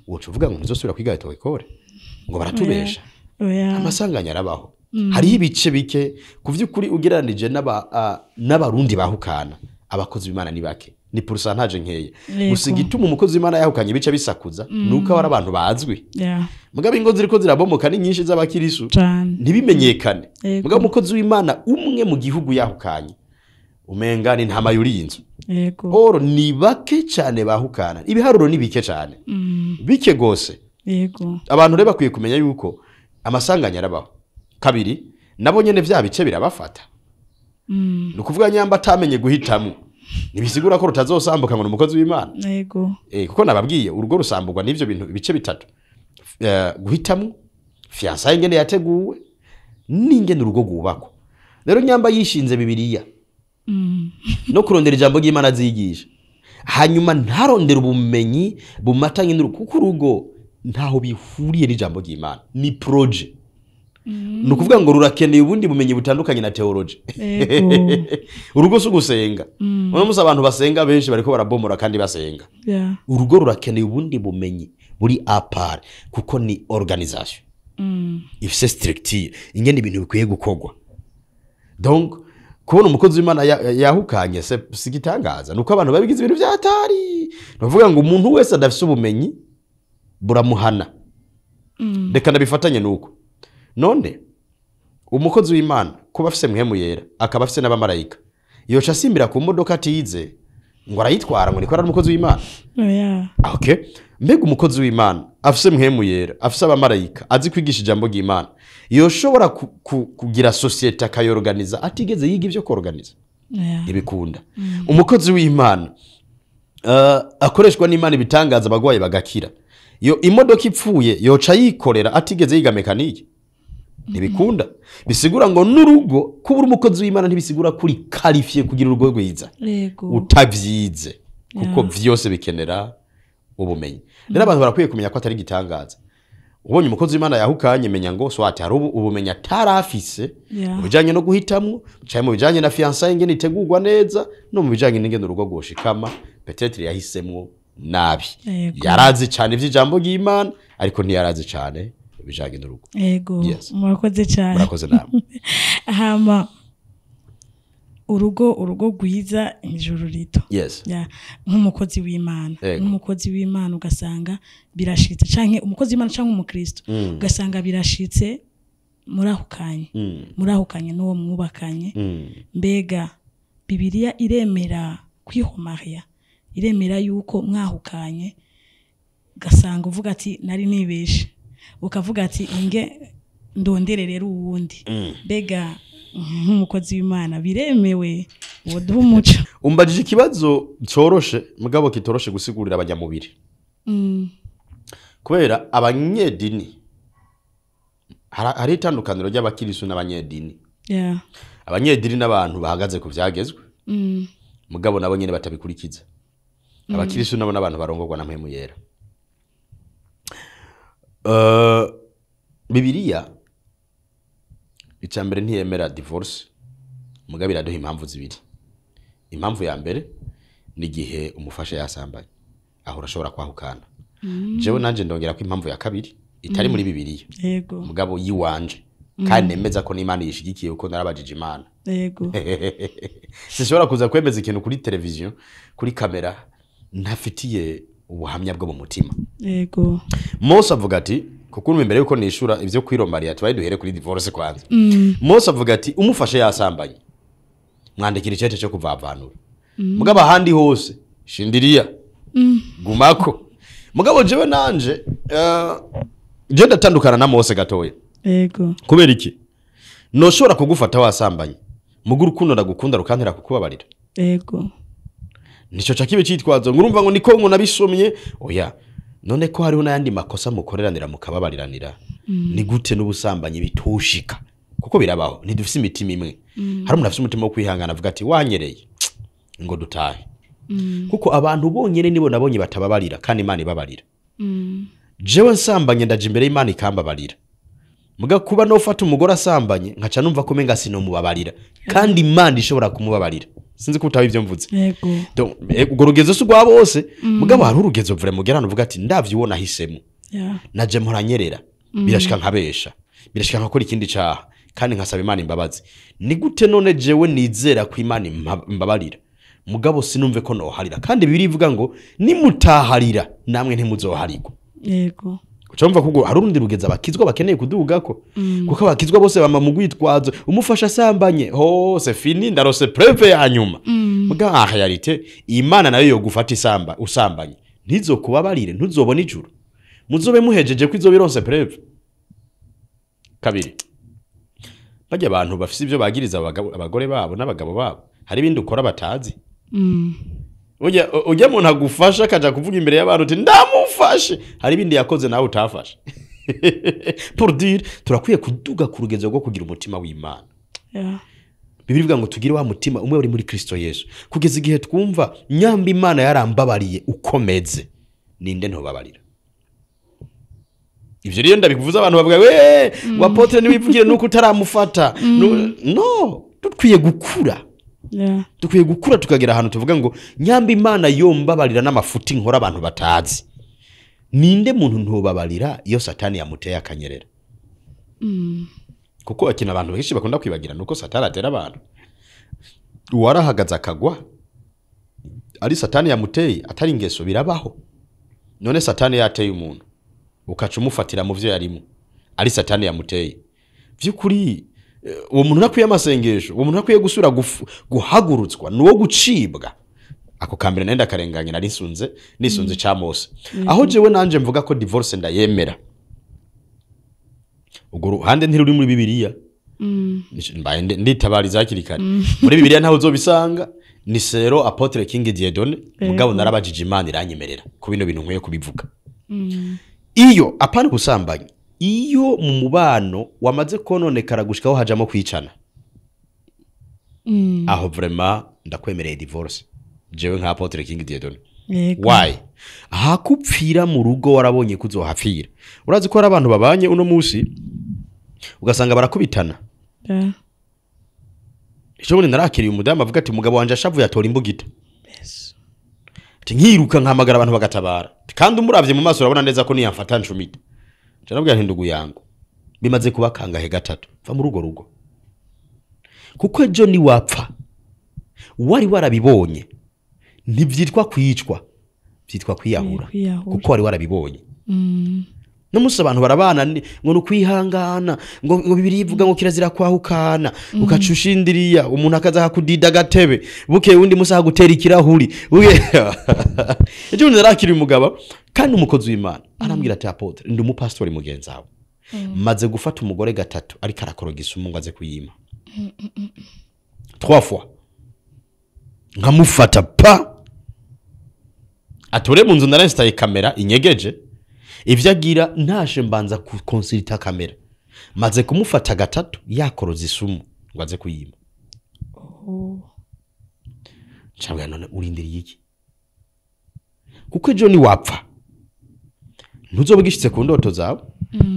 woca uvuga ngo ntuzosubira kwiga auto-école, ngo baratubesha? Oya. Amasanganya arabaho. Hariho ibice bike ku vy'ukuri ugereranije n'abarundi bahukana, abakozi b'Imana ni bake, ni pourcentage nkeya. Gusa igituma umukozi w'Imana yahukanye ibice bisakuza nuko aba ari abantu bazwi. Mugabo ingo ziriko zirabomoka ni nyinshi z'abakirisu, ntibimenyekane. Mugabo umukozi w'Imana umwe mu gihugu yahukanye, umenga ni ntama yuriye inzu. Oro ni bake cyane bahukana, ibiharuro ni bike cyane, bike gose. Yego. Abantu rero bakwiye kumenya yuko amasanganya arabaho. Kabiri, nabo nyene vya bice birabafata. Ni ukuvuga nyamba atamenye guhitamo ntibisigura ko rutazosambuka ngo ni umukozi w'Imana. Yego. Kuko nababwiye urugo rusamburwa n'ivyo bintu ibice bitatu. Guhitamo, fiançailles ingene yateguwe, n'ingene urugo rwubakwa. Rero nyamba yishinze Bibiliya no kurondera ijambo ry'Imana azigisha, hanyuma ntarondera ubumenyi bumatanye n'urugo, kuko urugo ntaho bihuriye n'ijambo ry'Imana, ni projet. Ni ukuvuga ngo rurakeneye ubundi bumenyi butandukanye na theology. Urugo si ugusenga. Uno munsi abantu basenga benshi bariko barabomora kandi basenga. Urugo rurakeneye ubundi bumenyi buri à part, kuko ni organisation. Ifise structure, ingene ibintu bikwiye gukorwa. Donc kubona umukozi w'Imana yahukanye si igitangaza, nuko abantu babigize ibintu vyatari. Ni ukuvuga ngo umuntu wese adafise ubumenyi buramuhana. Reka ndabifatanye nuko. None umukozi w'Imana kuba afise mpwemu yera akaba afise n'abamarayika, yoca asimbira ku modoka atize ngo arayitwara ngo niko ari umukozi w'Imana? Oya. Okay. Mbega umukozi w'Imana afise mpwemu yera, afise abamarayika, azi kwigisha ijambo ry'Imana, yoshobora kugira société akayorganiza atigeze yiga ivyo kuorganiza? Ntibikunda. Umukozi w'Imana akoreshwa n'Imana ibitangaza, abagwayi bagakira, yo imodoka ipfuye yoca yikorera atigeze yiga mécanique? Ntibikunda. Bisigura ngo n'urugo, kuba uri umukozi w'Imana ntibisigura kuri qualifié kugira urugo rwiza utavyize, kuko vyose bikenera ubumenyi. Rero abantu barakwiye kumenya ko atari igitangaza. Ubonye umukozi w'Imana yahukanye, menya ngo soit hari ubumenyi atarafise mu bijanye no guhitamwo, canke mu bijanye na fiançailles ingene itegurwa neza, no mu bijanye n'ingene urugo rwoshikama, peut-être yahisemwo nabi. Yarazi cane ivy'ijambo ry'Imana, ariko ntiyarazi cane ibijanye n'urugo. Yego. Yes. Murakoze cyane. Murakoze namwe. Hama urugo rwiza ijuru rito. Ya, nk'umukozi w'Imana, nk'umukozi w'Imana ugasanga birashitse, canke umukozi w'Imana canke umukristo, ugasanga birashitse murahukanye, murahukanye n'uwo mwubakanye. Mbega Bibiliya iremera kwihomariya, iremera yuko mwahukanye ugasanga uvuga ati nari nibeshe, ukavuga ati inge ndondere rero uwundi? Mbega nk'umukozi w'Imana biremewe? Woduha umuco. Umbajije ikibazo coroshe mugabo kitoroshe gusigurira abanyamubiri, kubera abanyedini hari itandukaniro ry'abakirisu n'abanyedini. Abanyedini n'abantu bahagaze ku vyagezwe, mugabo nabo nyene batabikurikiza. Abakirisu nabo n'abantu barongorwa na mpwemu yera. Bibiliya icya mbere ntiyemera divorce, mugabo iraduha impamvu zibiri. Impamvu ya mbere ni igihe umufasha yasambanye, aho urashobora kwahukana. Jewe nanje ndongera ko impamvu ya kabiri itari muri Bibiliya, mugabo yiwanje, kandi nemeza ko n'Imana yishigikiye, kuko narabajije Imana. Sinshobora kuza kwemeza ikintu kuri televiziyo, kuri kamera, ntafitiye ubuhamya bwo mu mutima. Mose avuga ati, kuko imbere yuko nishura ivyo kwiromariya tubaye duhere kuri divorce kwanza. Mose avuga ati umufashe yasambanye, mwandikira icete cyo kuvavanura. Mugabo ahandi hose shindiriya, gumako. Mugabo jewe nanje je ndatandukana na Mose gatoya. Kubera iki? Noshobora kugufata wasambanye, muga urukundo ndagukunda rukantera kukubabarira. Nico ca kibe citwazo ngo urumva ngo niko ngo nabisomye. Oya, none ko hariho n'ayandi makosa mukoreranira mukababariranira, ni gute n'ubusambanyi bitushika? Kuko birabaho, ntidufise imitima imwe. Hari umuntu afise umutima wo kwihangana, avuga ati wanyereye ngo dutahe. Kuko abantu bonyene nibo nabonye batababarira kandi Imana ibabarira. Jewe nsambanye ndaje imbere y'Imana ikambabarira, muga kuba nofata umugore asambanye nkaca numva ko menga sinomubabarira kandi Imana ishobora kumubabarira. Sinzi ko utaha ivyo mvuze. Yego. Donc, urwo rugezo si rwa bose, mugabo hari urugezo vraiment mugera uvuga ati ndavye uwo nahisemo, naje mporanyerera, birashika nkabesha, birashika nkakora ikindi caha, kandi nkasaba Imana imbabazi. Ni gute none jewe nizera ko Imana imbabarira, mugabo sinumve ko noharira, kandi Bibiliya ivuga ngo nimutaharira namwe ntimuzoharigwa? Ucumva kuko hari urundi rugezo abakizwa bakeneye kudugako, kuko abakizwa bose bama mu gwitwazo umufasha asambanye hose, fini, ndarose preuve ya nyuma. Muga en réalité Imana nayo yogufata isamba usambanye ntizokubabarire, ntuzobona ijuru. Muzobe muhejeje ko izoba ironse preuve. Kabiri, bajya abantu bafise ivyo bagiriza abagore babo n'abagabo babo, hari ibindi ukora batazi. Ujya muntu agufasha akaja kuvuga imbere y'abantu uti ndamufashe, hari ibindi yakoze nawe utafashe. Pour dire, turakwiye kuduga ku rugezo rwo kugira umutima w'Imana. Bibiliya ivuga ngo tugire wa mutima umwe uri muri Kristo Yesu, kugeza igihe twumva nyamba Imana yarambabariye ukomeze, ninde ntobabarira? Ivyo rero ndabikuvuza abantu bavuga we ngo apôtre niwivugire nuko utaramufata. No, dukwiye gukura. Dukwiye gukura tukagera ahantu tuvuga ngo nyamba Imana yombabarira n'amafuti nkora abantu batazi, ninde muntu ntobabarira iyo Satani yamuteye akanyerera? Kuko akina abantu benshi bakunda kwibagira nuko Satani atera abantu. Uwarahagaze akagwa ari Satani yamuteye, atari ingeso, birabaho. None Satani yateye umuntu ukaca umufatira mu vyo yarimo ari Satani yamuteye, vy'ukuri uwo muntu ntakwiye amasengesho, uwo muntu ntakwiye gusubira guhagurutswa, nuwo gucibwa. Ako kambere nenda karenganye nari nisunze ca Mose. Aho jewe nanje mvuga ko divorce ndayemera, ubwo ruhande ntiruri muri Bibiliya. Mbaye nditabariza hakiri kare. Muri Bibiliya ntaho uzobisanga, ni sero apôtre King Dieudonné, mugabo narabajije Imana iranyemerera ku bino bintu nkwiye kubivuga. Iyo apana gusambanya, iyo mu mubano wamaze kononekara gushikaho hajamo kwicana, aho vraiment ndakwemereye divorce jewe nka apôtre King Dieudonné. Why? Hakupfira mu rugo warabonye kuzohapfira. Urazi ko hari abantu babanye uno musi ugasanga barakubitana. Ejo bundi narakiriye umudamu avuga ati umugabo wanje ashavuye atora imbugita. Ati nkiruka nkahamagara abantu bagatabara. Kandi umuravye mu maso urabona neza ko niyamfata nshumita. Nca nabwira nti ndugu yangu, bimaze kuba kangahe? Gatatu. Va muri urwo rugo. Kuko ejo ni wapfa wari warabibonye, ntivyitwa kwicwa, vyitwa kwiyahura. Kuko wari warabibonye. No musi abantu barabana ngo nukwihangana, ngo Bibiliya ivuga ngo kirazira kwahukana, ukaca ushindiriya umuntu akaza akakudida agatebe, bukeye undi musi akagutera ikirahuri. Ejo bundi narakiriye umugabo kandi umukozi w'Imana arambwira ati apôtre, ndi umupastori mugenzi wawe, maze gufata umugore gatatu ariko arakoroga isumu ngo aze kuyima. 3 fois nkamufata pa atore mu nzu, narinstaye kamera inyegeje, ivyo agira ntashe mbanza kukonsulta kamera. Maze kumufata gatatu yakoroza isumu ngo aze kuyima. Ncabwira none urindiriye iki? Kuko ejo ni wapfa ntuzoba ugishitse ku ndoto zawe,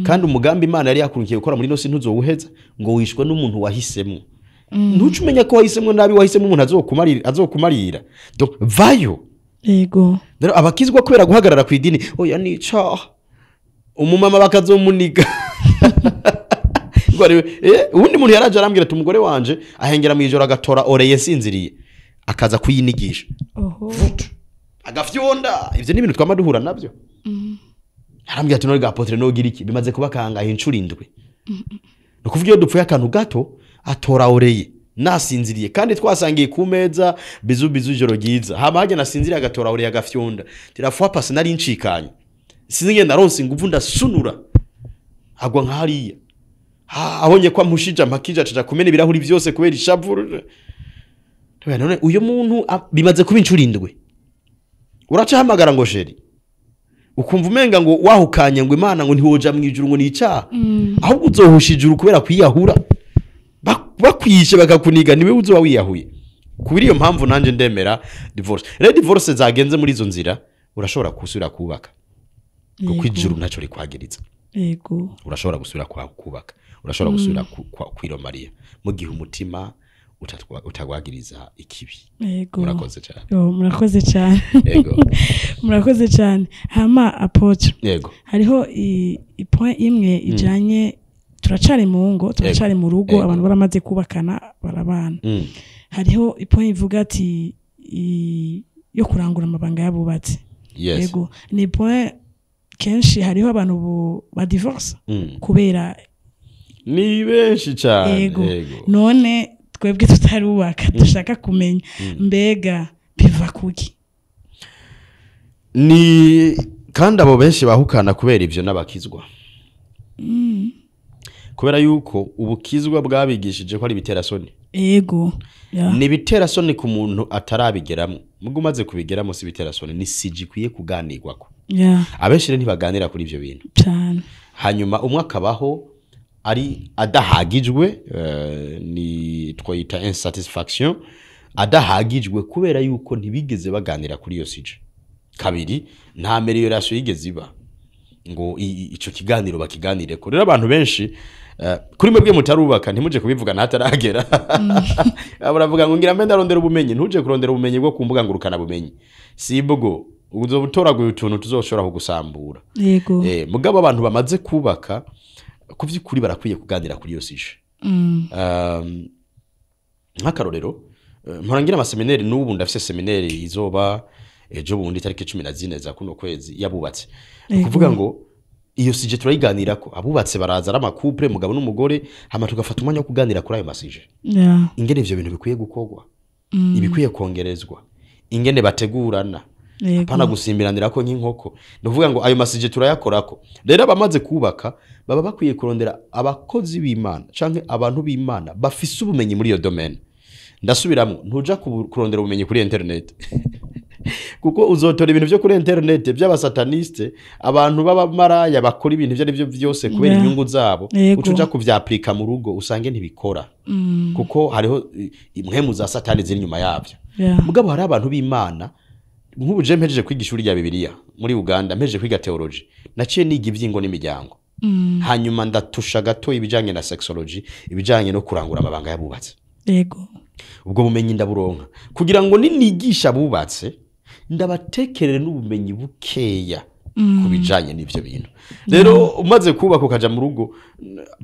kandi umugambi Imana yari yakurunkiye gukora muri nosi ntuzowuheza ngo wishwe n'umuntu wahisemwo. Ntuce umenya ko wahisemwo nabi, wahisemwo umuntu azokumarira. Donc vayo. Yego. Rero abakizwa kubera guhagarara ku idini, oya nica umumama bakazomuniga. Ngo ari uwundi muntu yaraje arambwira ati umugore wanje ahengera mwijoro agatora oreye sinziriye akaza kuyinigisha. Agafyonda. Ivyo ni ibintu twama duhura navyo. Arambwira ati none ga apôtre nogira iki, bimaze kuba kangahe inshuro 7. Nukuvuga iyo dupfuye akantu gato atora oreye nasinziriye, kandi twasangiye ku meza bizu bizu ijoro ryiza, hama hajya nasinziriye agatora oreye agafyonda. Tirafuwa pasi nari ncikanye, sinzi ngenda naronse inguvu ndasunura agwa nka hariya. Abonye ko amushije amakija acaja kumena ibirahuri vyose kubera ishavu. None uyo muntu bimaze kuba inshuro 7. Uraca hamagara ngo chéri, ukumva umenga ngo wahukanye ngo Imana ngo ntiwoja mu ijuru ngo nica, ahubwo uzohusha ijuru kubera kwiyahura. Bakwishe bakakuniga niwe uzoba wiyahuye. Kubiri iyo mpamvu nanje ndemera divorce. Rero divorce zagenze muri izo nzira urashobora gusubira kubaka, kuko ijuru ntaco rikwagiriza. Yego. Urashobora gusubira kubaka, urashobora gusubira kwiromariya mu gihe umutima utagwagiriza ikibi. Yego. Murakoze cyane. Murakoze cyane. Yego. Murakoze cyane. Hama apôtre. Yego. Hariho point imwe ijanye, turacari mu ngo, turacari mu rugo, abantu baramaze kubakana barabana. Hariho point ivuga ati yo kurangura amabanga y'abubatsi. Yego. Ni point kenshi hariho abantu ba divorce kubera ni benshi cyane. Yego. None twebwe tutarubaka dushaka kumenya mbega biva kuki? Ni Kandi abo benshi bahukana kubera ivyo n'abakizwa, kubera yuko ubukizwa bwabigishije ko ari ibiterasoni. Ego, yeah. Ni ibiterasoni ku muntu atarabigeramo, mugo umaze kubigeramo si ibiterasoni, ni sujet ikwiye kuganirwako. Abenshi rero ntibaganira kuri ivyo bintu cyane. Hanyuma umwe akabaho ari adahagijwe, ni twoyita insatisfaction, adahagijwe kubera yuko ntibigeze baganira kuri iyo sujet. Kabiri, nta amélioration yigeze iba ngo ico kiganiro bakiganireko. Rero abantu benshi, kuri mwebwe mutarubaka, ntimuje kubivuga ntataragera. Baravuga ngo ngira mbe ndarondera ubumenyi. Ntuje kurondera ubumenyi bwo ku mbuga ngurukana bumenyi, sibwo uzoba utoraguye utuntu tuzoshobora kugusambura. Mugabo abantu bamaze kubaka, ku vy'ukuri barakwiye kuganira kuri iyo sujet. Nk'akarorero, mpora ngira ama séminaires. N'ubu ndafise séminaire izoba ejo bundi tariki 14 za kuno kwezi yabubatse. Ni ukuvuga ngo iyo sujet turayiganirako. Abubatse baraza ari ama couples, mugabo n'umugore, hama tugafata umwanya wo kuganira kuri ayo ma sujets, ingene ivyo bintu bikwiye gukorwa, ibikwiye kongerezwa, ingene bategurana, apana gusimbiranira ko nk'inkoko. Ni ukuvuga ngo ayo ma sujets turayakorako. Rero abamaze kubaka baba bakwiye kurondera abakozi b'Imana canke abantu b'Imana bafise ubumenyi muri iyo domaine. Ndasubiramwo, ntuja kurondera ubumenyi kuri internet, kuko uzotora ibintu vyo kuri internet by'abasataniste, abantu b'abamaraya bakora ibintu ivyo ari byo vyose kubera inyungu zabo. Uca uja kuvyapurika mu rugo, usange ntibikora, kuko hariho impwemu za Satani ziri inyuma yavyo. Mugabo hari abantu b'Imana. Nk'ubu je mpejeje kwiga ishuri rya Bibiliya muri Uganda, mpejeje kwiga theology, naciye niga ivy'ingo n'imiryango, hanyuma ndatusha gato ibijanye na sexology, ibijanye no kurangura amabanga y'abubatse. Ubwo bumenyi ndaburonka kugira ngo ninigisha abubatse ndabatekerere n'ubumenyi bukeya ku bijanye n'ivyo bintu. Rero umaze kubaka ukaja mu rugo,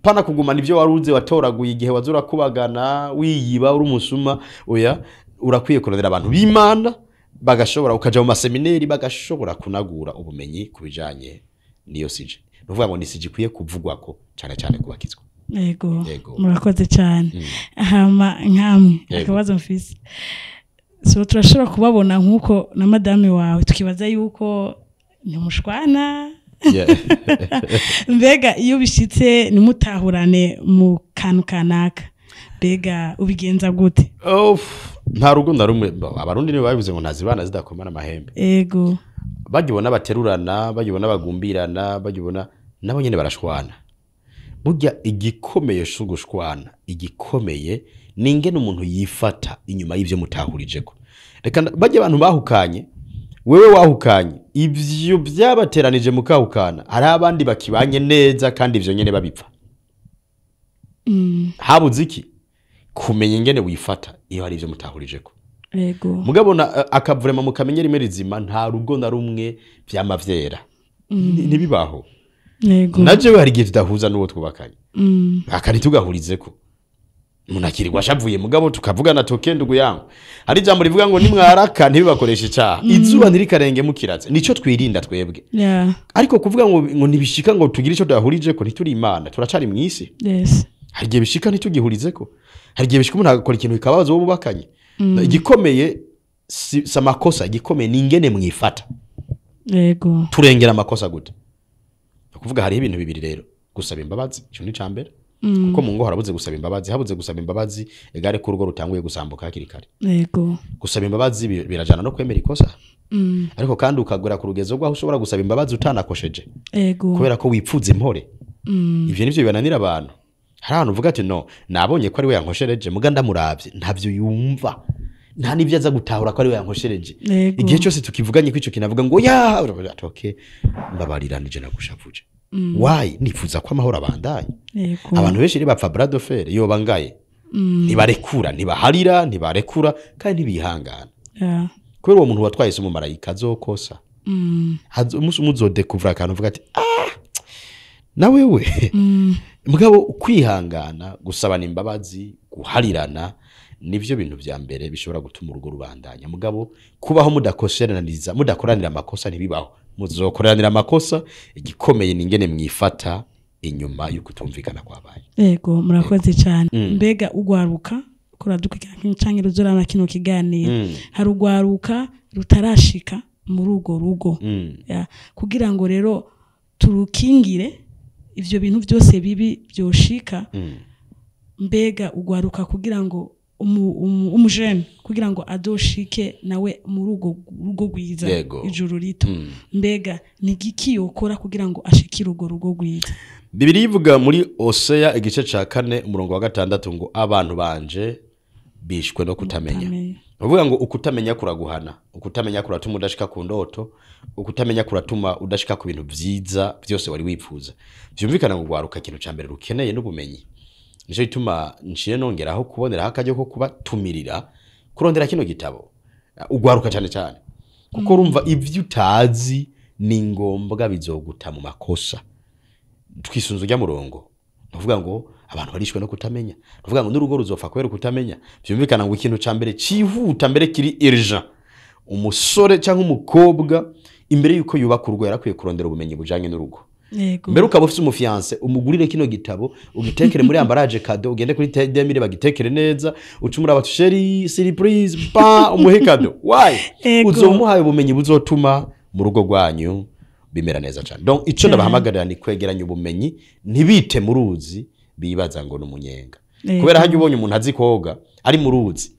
pana kugumana ivyo waruze watoraguye igihe waza urakubagana, wiyiba, uri umusuma. Oya, urakwiye kurondera abantu b'Imana bagashobora, ukaja mu ma séminaires, bagashobora kunagura ubumenyi ku bijanye n'iyo sujet. Ni ukuvuga ngo ni sujet ikwiye kuvugwako cane cane kubakizwa. Yego. Murakoze cyane. Hama nkamwe, akabazo mfise, so turashobora kubabona nk'uko na madame wawe, tukibaza yuko ntimushwana. Mbega iyo bishitse ntimutahurane mu kantu kanaka, mbega ubigenza gute? Of, nta rugo na rumwe. Abarundi nibo babivuze ngo ntazibana zidakomana amahembe. Bagibona baterurana, bagibona bagumbirana, bagibona nabo nyene barashwana. Burya igikomeye si ugushwana, igikomeye ni ingene umuntu yifata inyuma y'ivyo mutahurijeko. Reka barya abantu bahukanye, wewe wahukanye, ivyo vyabateranije mukahukana, hari abandi bakibanye neza kandi ivyo nyene babipfa. Habuze iki? Kumenya ingene wifata iyo hari ivyo mutahurijeko. Mugabo akavurema mukamenye rimwe rizima, nta rugo na rumwe vyama vyera. Ntibibaho. Na jewe hari igihe tudahuza n'uwo twubakanye, akari tugahurizeko, umuntu akirirwa ashavuye, mugabo tukavugana toke. Ndugu yangu, hari ijambo rivuga ngo nimwaraka ntibibakoreshe icaha, izuba ntirikarenge mukiraze. Nico twirinda twebwe. Ariko kuvuga ngo ntibishika ngo tugire ico tudahurijeko, ntituri Imana, turacari mw'isi. Hari igihe bishika ntitugihurizeko, hari igihe bishika umuntu agakora ikintu bikababaza uwo bubakanye. Igikomeye si amakosa, igikomeye ni ingene mwifata. Turengera amakosa gute? Ni ukuvuga hariho ibintu bibiri rero: gusaba imbabazi, ico ni icambere, kuko mu ngo harabuze gusaba imbabazi. Habuze gusaba imbabazi, egare ko urugo rutanguye gusambuka hakiri kare. Gusaba imbabazi birajana no kwemera ikosa, ariko kandi ukagera ku rugezo rw'aho ushobora gusaba imbabazi utanakosheje, kubera ko wipfuza impore. Ivyo nivyo bibananira abantu. Hari ahantu uvuga ati: "No, nabonye ko ari we yankoshereje, muga ndamuravye ntavyo yumva, nta n'ivyo aza gutahura ko ari we yankoshereje." Igihe cyose tukivuganye ko ico kinavuga ngo ya ati: "Okay, mbabarira, nije nagushavuje." Why? Nifuza ko amahoro abandanye. Abantu benshi rero bapfa bras de fer yoba ngaye, ntibarekura, ntibaharira, ntibarekura kandi ntibihangana, kubera uwo muntu watwaye se umumarayika azokosa. Umunsi umwe uzodekuvura akantu uvuga ati: "Ah, na wewe." Mugabo kwihangana, gusabana imbabazi, guharirana, nivyo bintu vya mbere bishobora gutuma urugo rubandanya. Mugabo kubaho mudakosheraniriza, mudakoranira amakosa, ntibibaho. Muzokoranira amakosa. Igikomeye ni ingene mwifata inyuma y'uko kutumvikana kwabaye. Yego, murakoze cyane. Mbega ugwaruka kuradukurikirana canke ruzorana kino kiganiro, hari ugwaruka rutarashika Muri urwo rugo. Ya, kugira ngo rero turukingire ivyo bintu byose bibi byoshika, mbega ugwaruka kugira ngo umujene kugira ngo adoshike nawe muri urwo rugo rwiza, ijuru rito, mbega ni giki yokora kugira ngo ashikire urwo rugo rwiza? Bibiliya ivuga muri Oseya igice ca 4 umurongo wa 6 ngo abantu banje bishwe no kutamenya. Kutamenya. Uvuga ngo ukutamenya kuraguhana, ukutamenya kuratuma udashika ku ndoto, ukutamenya kuratuma udashika ku bintu vyiza byose wari wipfuza. Vyumvikana ngo gwaruka ikintu ca mbere rukeneye n'ubumenyi. Nico gituma nciye nongeraho kuboneraho akaryo ko kubatumirira kurondera kino gitabo. Ugwaruka cyane cyane, kuko urumva ivyo utazi ni ngombwa bizoguta mu makosa. Twisunze ujya murongo, nuvuga ngo abantu barishwe no kutamenya, nuvuga ngo n'urugo ruzopfa kubera kutamenya. Vyumvikana ngo ikintu ca mbere cihuta mbere kiri urgent, umusore cyangwa umukobwa imbere yuko yubaka urugo yarakwiye kurondera ubumenyi bujanye n'urugo. Mbere ukaba ufise umufiancé, umugurire kino gitabo, ugitekere muri emballage cadeau, ugende kuri T2000 bagitekere neza, ucumura bati: "Chéri, surprise," ba umuhe cadeau. Why? Uzomuhaye ubumenyi buzotuma mu rugo rwanyu bimera neza cyane. Donc ico ndabahamagarira ni kwegeranya ubumenyi, ntibite mu ruzi bibaza ngo n'umunyenga. Kubera hajya ubonye umuntu azi koga ari mu ruzi,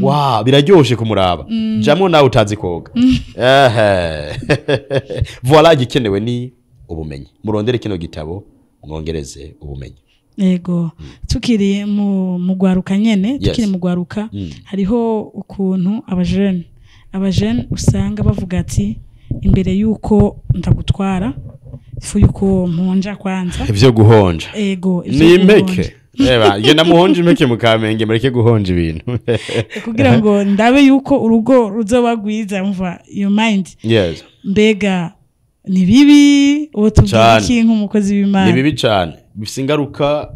wa biraryoshe kumuraba. Jamwo nawe utazi koga. Ehe, voilà, igikenewe ni ubumenyi. Murondere kino gitabo mwongereze ubumenyi. Yego, tukiri mu gwaruka nyene, tukiri mu gwaruka, hariho ukuntu abajene usanga bavuga ati: "Imbere yuko ndagutwara, ifu yuko mponja kwanza." Ivyo guhonja. Ego, ivyo Ni guhonja. impeke. Eba genda muhonje impeke mu Kamenge, mureke guhonja ibintu. Kugira ngo ndabe yuko urugo ruzoba rwiza, mva iyo mind. Mbega ni bibi uwo tubwira Cane. iki nk'umukozi w'Imana? Ni bibi cane, bifise ingaruka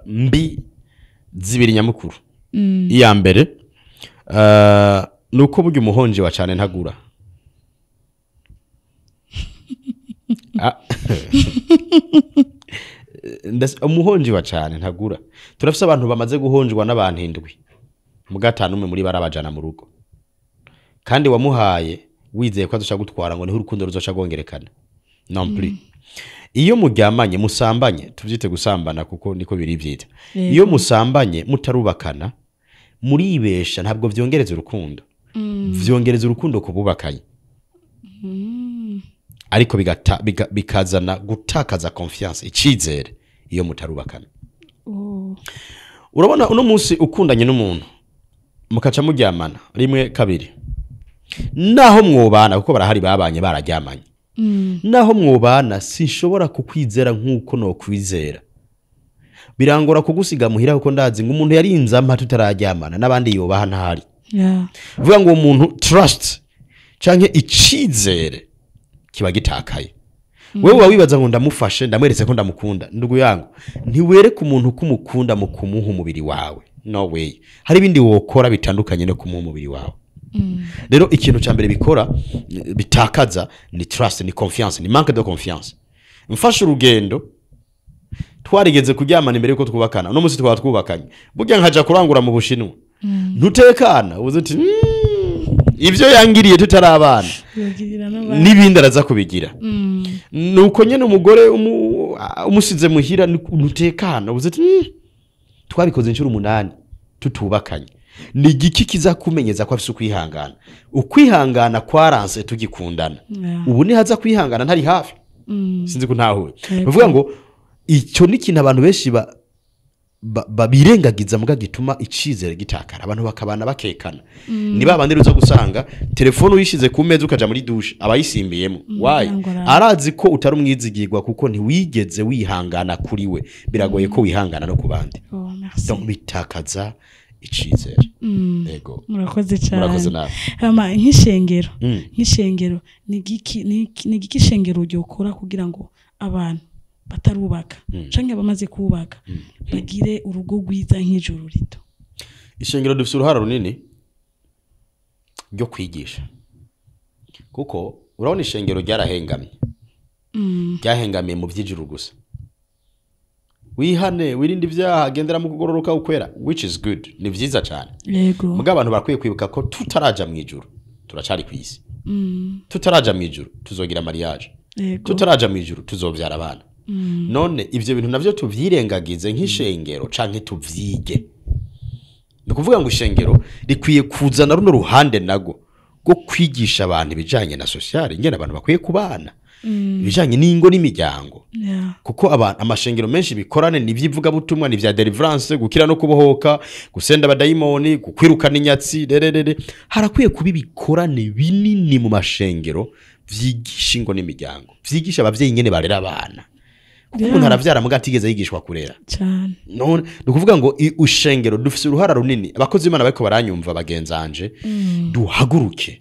mbi zibiri nyamukuru. Iya mbere ni uko burya umuhonji wa cane ntagura. Ah. Umuhonji wa cane ntagura. Turafise abantu bamaze guhonjwa n'abantu 7, mu gatanu umwe muri barabajana mu rugo, kandi wamuhaye wizeye ko azoca gutwara, ngo niho urukundo ruzoca rwongerekana. Non plus. Iyo muryamanye, musambanye, tuvyite gusambana kuko niko biri vyita, iyo musambanye mutarubakana, muribesha, ntabwo vyongereza urukundo. Vyongereza urukundo ku bubakanye, ariko bikazana gutakaza confiance, icizere, iyo mutarubakana. Urabona uno munsi ukundanye n'umuntu mukaca muryamana rimwe, kabiri, naho mwobana, kuko barahari babanye bararyamanye, naho mwobana sinshobora kukwizera nk'uko nokwizera. Birangora kugusiga muhira, kuko ndazi ngo umuntu yarinze ampa tutararyamana n'abandi yobaha ntahari. Vuga ngo uwo muntu trust canke icizere kiba gitakaye. Wewe uba wibaza ngo ndamufashe, ndamweretse ko ndamukunda. Ndugu yangu, ntiwereke umuntu ko umukunda mu kumuha umubiri wawe. No way. Hari ibindi wokora bitandukanye no kumuha umubiri wawe. Rero ikintu ca mbere bikora, bitakaza, ni trust, ni confiance, ni manque de confiance. Mfashe urugendo, twarigeze kuryamana imbere yuko twubakana, uno munsi twaba twubakanye, burya nkaja kurangura mu Bushinwa, ntutekana. Uzi uti: Ivyo yangiriye tutarabana, Yogirira n'abandi." n'ibindi araza kubigira." Nuko nyene umugore umusize muhira ntutekana. Uzi uti: Twabikoze inshuro 8 tutubakanye." Ni igiki kiza kumenyeza ko afise ukwihangana? Ukwihangana kwaranse tugikundana. Ubu nihaza kwihangana ntari hafi. Sinzi ko ntahuye. Bivuga ngo icyo ni ikintu abantu benshi birengagiza, muga gituma icizere gitakara, abantu bakabana bakekana. Ni ba bandi uza gusanga telefone uyishize ku meza ukaja muri douche, abayisimbiyemo. Why? Kugira ngo arabe. Arazi ko utari umwizigirwa, kuko ntiwigeze wihangana kuri we, biragoye ko wihangana no ku bandi. Oh, merci. Donc bitakaza icizere. Yego. Murakoze cyane. Murakoze nawe. Hama nk'ishengero, nk'ishengero ni giki ishengero ryokora kugira ngo abantu batarubaka canke abamaze kubaka bagire urugo rwiza nk'ijuru rito? Ishengero dufite uruhara runini ryo kwigisha, kuko urabona ishengero ryarahengamye. Ryahengamiye mu by'ijuru gusa: wihane, wirinde ibyaha, gendera mu kugororoka, ukwera, which is good, ni vyiza cyane. Muga abantu barakwiye kwibuka ko tutaraja mu ijuru, turacari ku isi. Tutaraja mu ijuru tuzogira mariage. Tutaraja mu ijuru tuzovyara abana. None ivyo bintu navyo tuvyirengagize nk'ishengero canke tuvyige. Ni ukuvuga ngo ishengero rikwiye kuzana runo ruhande nago rwo kwigisha abantu ibijanye na social, ingene abantu bakwiye kubana, ibijanye n'ingo n'imiryango. Kuko abantu amashengero menshi bikorane ni ivy'ivugabutumwa, ni vya deliverance, gukira no kubohoka, gusenda abadayimoni, gukwirukana inyatsi, rererere. Harakwiye kuba ibikorane binini mu mashengero vyigisha ingo n'imiryango, vyigisha abavyeyi ingene barera abana. Kuko umuntu aravyara muga atigeze yigishwa kurera. Cyane. None ni ukuvuga ngo ushengero dufise uruhara runini. Abakozi b'Imana bariko baranyumva bagenzanje, duhaguruke.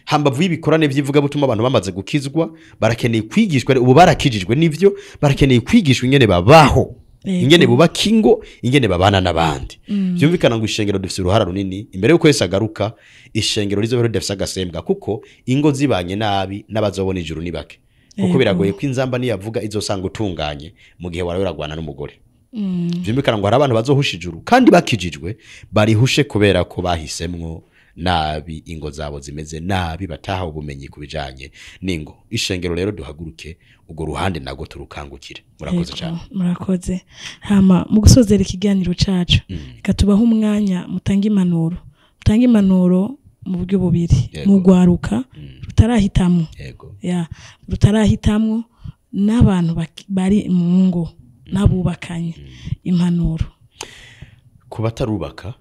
Hambavu y'ibikorane vy'ivugabutumwa abantu bamaze gukizwa, barakeneye kwigishwa, ubu barakijijwe nivyo, barakeneye kwigishwa ingene babaho, ingene bubaka ingo, ingene babana n'abandi. Vyumvikana ngo ishengero dufise uruhara runini. Imbere yuko Yesu agaruka, ishengero rizobe ridafise agasembwa, kuko ingo zibanye nabi n'abazobona ijuru ni bake. Kuko biragoye ko inzamba niyavuga izosanga utunganye mu gihe warawe uragwana n'umugore. Vyumvikana ngo hari abantu bazohusha ijuru kandi bakijijwe, barihushe kubera ko bahisemwo nabi, ingo zabo zimeze nabi, bataha ubumenyi kubijanye ningo. Ishengero rero duhaguruke ugo ruhande nago turukangukire. Murakoze cyane. Murakoze. Hama mu gusozera ikiganiro cacu, reka tubahe umwanya mutange impanuro. Mutange impanuro mu buryo bubiri. Mu gwaruka rutarahitamwo. Ya, rutarahitamwo n'abantu bari mu ngo n'abubakanye impanuro. Kubatarubaka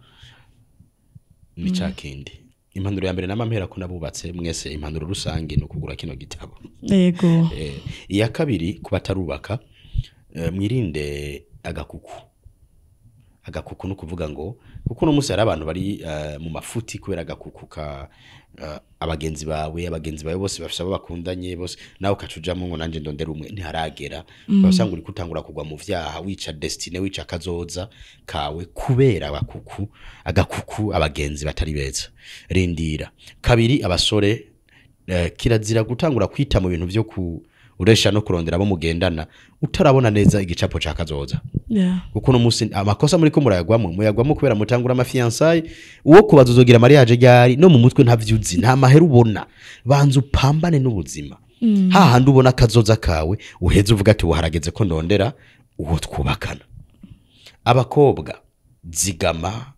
ni cakindi. Impanuro ya mbere namampera ko nabubatse mwese, impanuro rusange no kugura kino gitabo. Yego. Iya kabiri kubatarubaka, mwirinde agakuku. Agakuku no kuvuga ngo kuko no musi hari abantu bari mu mafuti kubera agakuku ka abagenzi bawe bose bafise abo bakundanye bose, nawe ukacujamo ngo nanje ndondera umwe, ntiharagera. Basanga uri kutangura kugwa mu vyaha, wica destiny, wica kazoza kawe kubera abakuku, agakuku, abagenzi batari beza. Rindira. Kabiri, abasore, kirazira gutangura kwita mu bintu vyo kuresha no kurondera abo mugendana utarabona neza igicapo ca kazoza. Kuko no musi amakosa muri ko murayagwamwe, muyagwamwe kubera mutangura ama fiançailles, uwo kubaza uzogira mariage ryari, no mu mutwe ntavyuzi, nta mahera ubona. Banza upambane n'ubuzima. Hahandi ubona kazoza kawe, uheze uvuga ati uharageze ko ndondera uwo twubakana. Abakobwa, zigama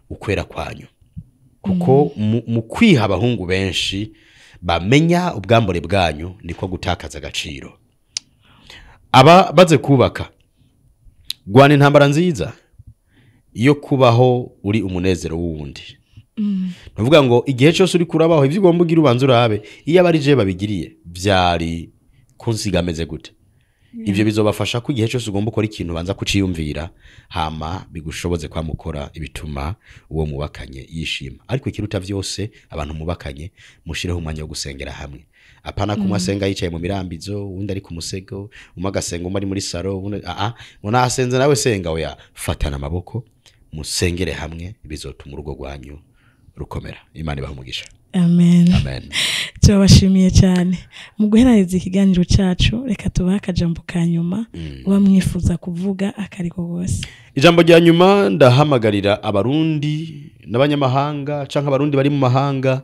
ukwera kwanyu. Kuko mu kwiha abahungu benshi bamenya ubwambure bwanyu niko gutakaza agaciro. Aba baze kubaka, gwana intambara nziza iyo kubaho uri umunezero wundi. Navuga ngo igihe cyose uri kurabaho ivyo ugomba ugira ubanza urabe, iyo abari je babigiriye byari kunsigameze gute. Ivyo bizobafasha ko igihe cyose ugomba ukora ikintu banza kuciyumvira, hama bigushoboze kwa mukora ibituma uwo mubakanye yishima. Ariko ikiruta vyose, abantu mubakanye mushireho umwanya wo gusengera hamwe. Apana kumwe asenga yicaye mu mirambizo, undi ari ku musego, umwe agasenga umwe ari muri saro, undi ngo asenze nawe senga oya. Fatana amaboko musengere hamwe, bizotuma urugo rwanyu rukomera. Imana ibahe umugisha. Amen. Amen. Turabashimiye cyane. Mu guheraheza ikiganiro cacu, reka tubahe akajambo ka nyuma uba mwifuza kuvuga akariko gose. Ijambo rya nyuma ndahamagarira abarundi n'abanyamahanga canke abarundi bari mu mahanga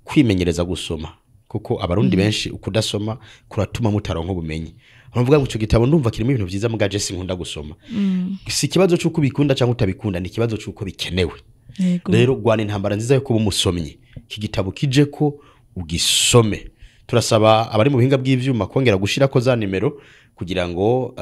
kwimenyereza gusoma. Kuko abarundi benshi ukudasoma kuratuma mutaronka ubumenyi. Baravuga ngo ico gitabo ndumva kirimo ibintu vyiza muga je sinkunda gusoma. Si ikibazo c'uko ubikunda canke utabikunda, ni ikibazo c'uko bikenewe. Rero gwana intambara nziza yo kuba umusomyi. Iki gitabo kije ko ugisome. Turasaba abari mu buhinga bw'ivyuma kongera gushirako za nimero kugira ngo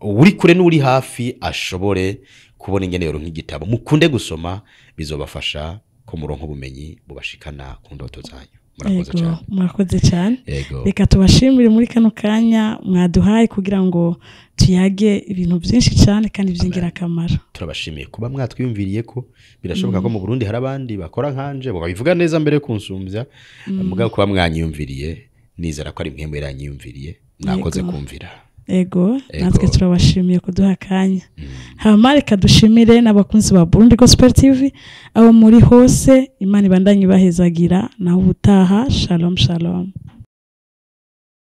uri kure n'uri hafi ashobore kubona ingene yoronka igitabo. Mukunde gusoma, bizobafasha ko muronka ubumenyi bubashikana ku ndoto zanyu. Murakoze cyane. Murakoze cyane. Reka tubashimire muri kano kanya mwaduhaye kugira ngo tuyage ibintu byinshi cyane kandi by'ingirakamaro. Turabashimiye kuba mwatwiyumviriye ko birashoboka ko mu Burundi hari abandi bakora nkanje babivuga neza mbere kunsumbya, mugabo kuba mwanyiyumviriye nizera ko ari mwe mwanyiyumviriye, mwakoze kumvira. Ego, natwe turabashimiye kuduha akanya. Hama reka dushimire n'abakunzi ba Burundi Gospel TV abo muri hose, Imana ibandanye ibahezagira, naho ubutaha. Shalom shalom.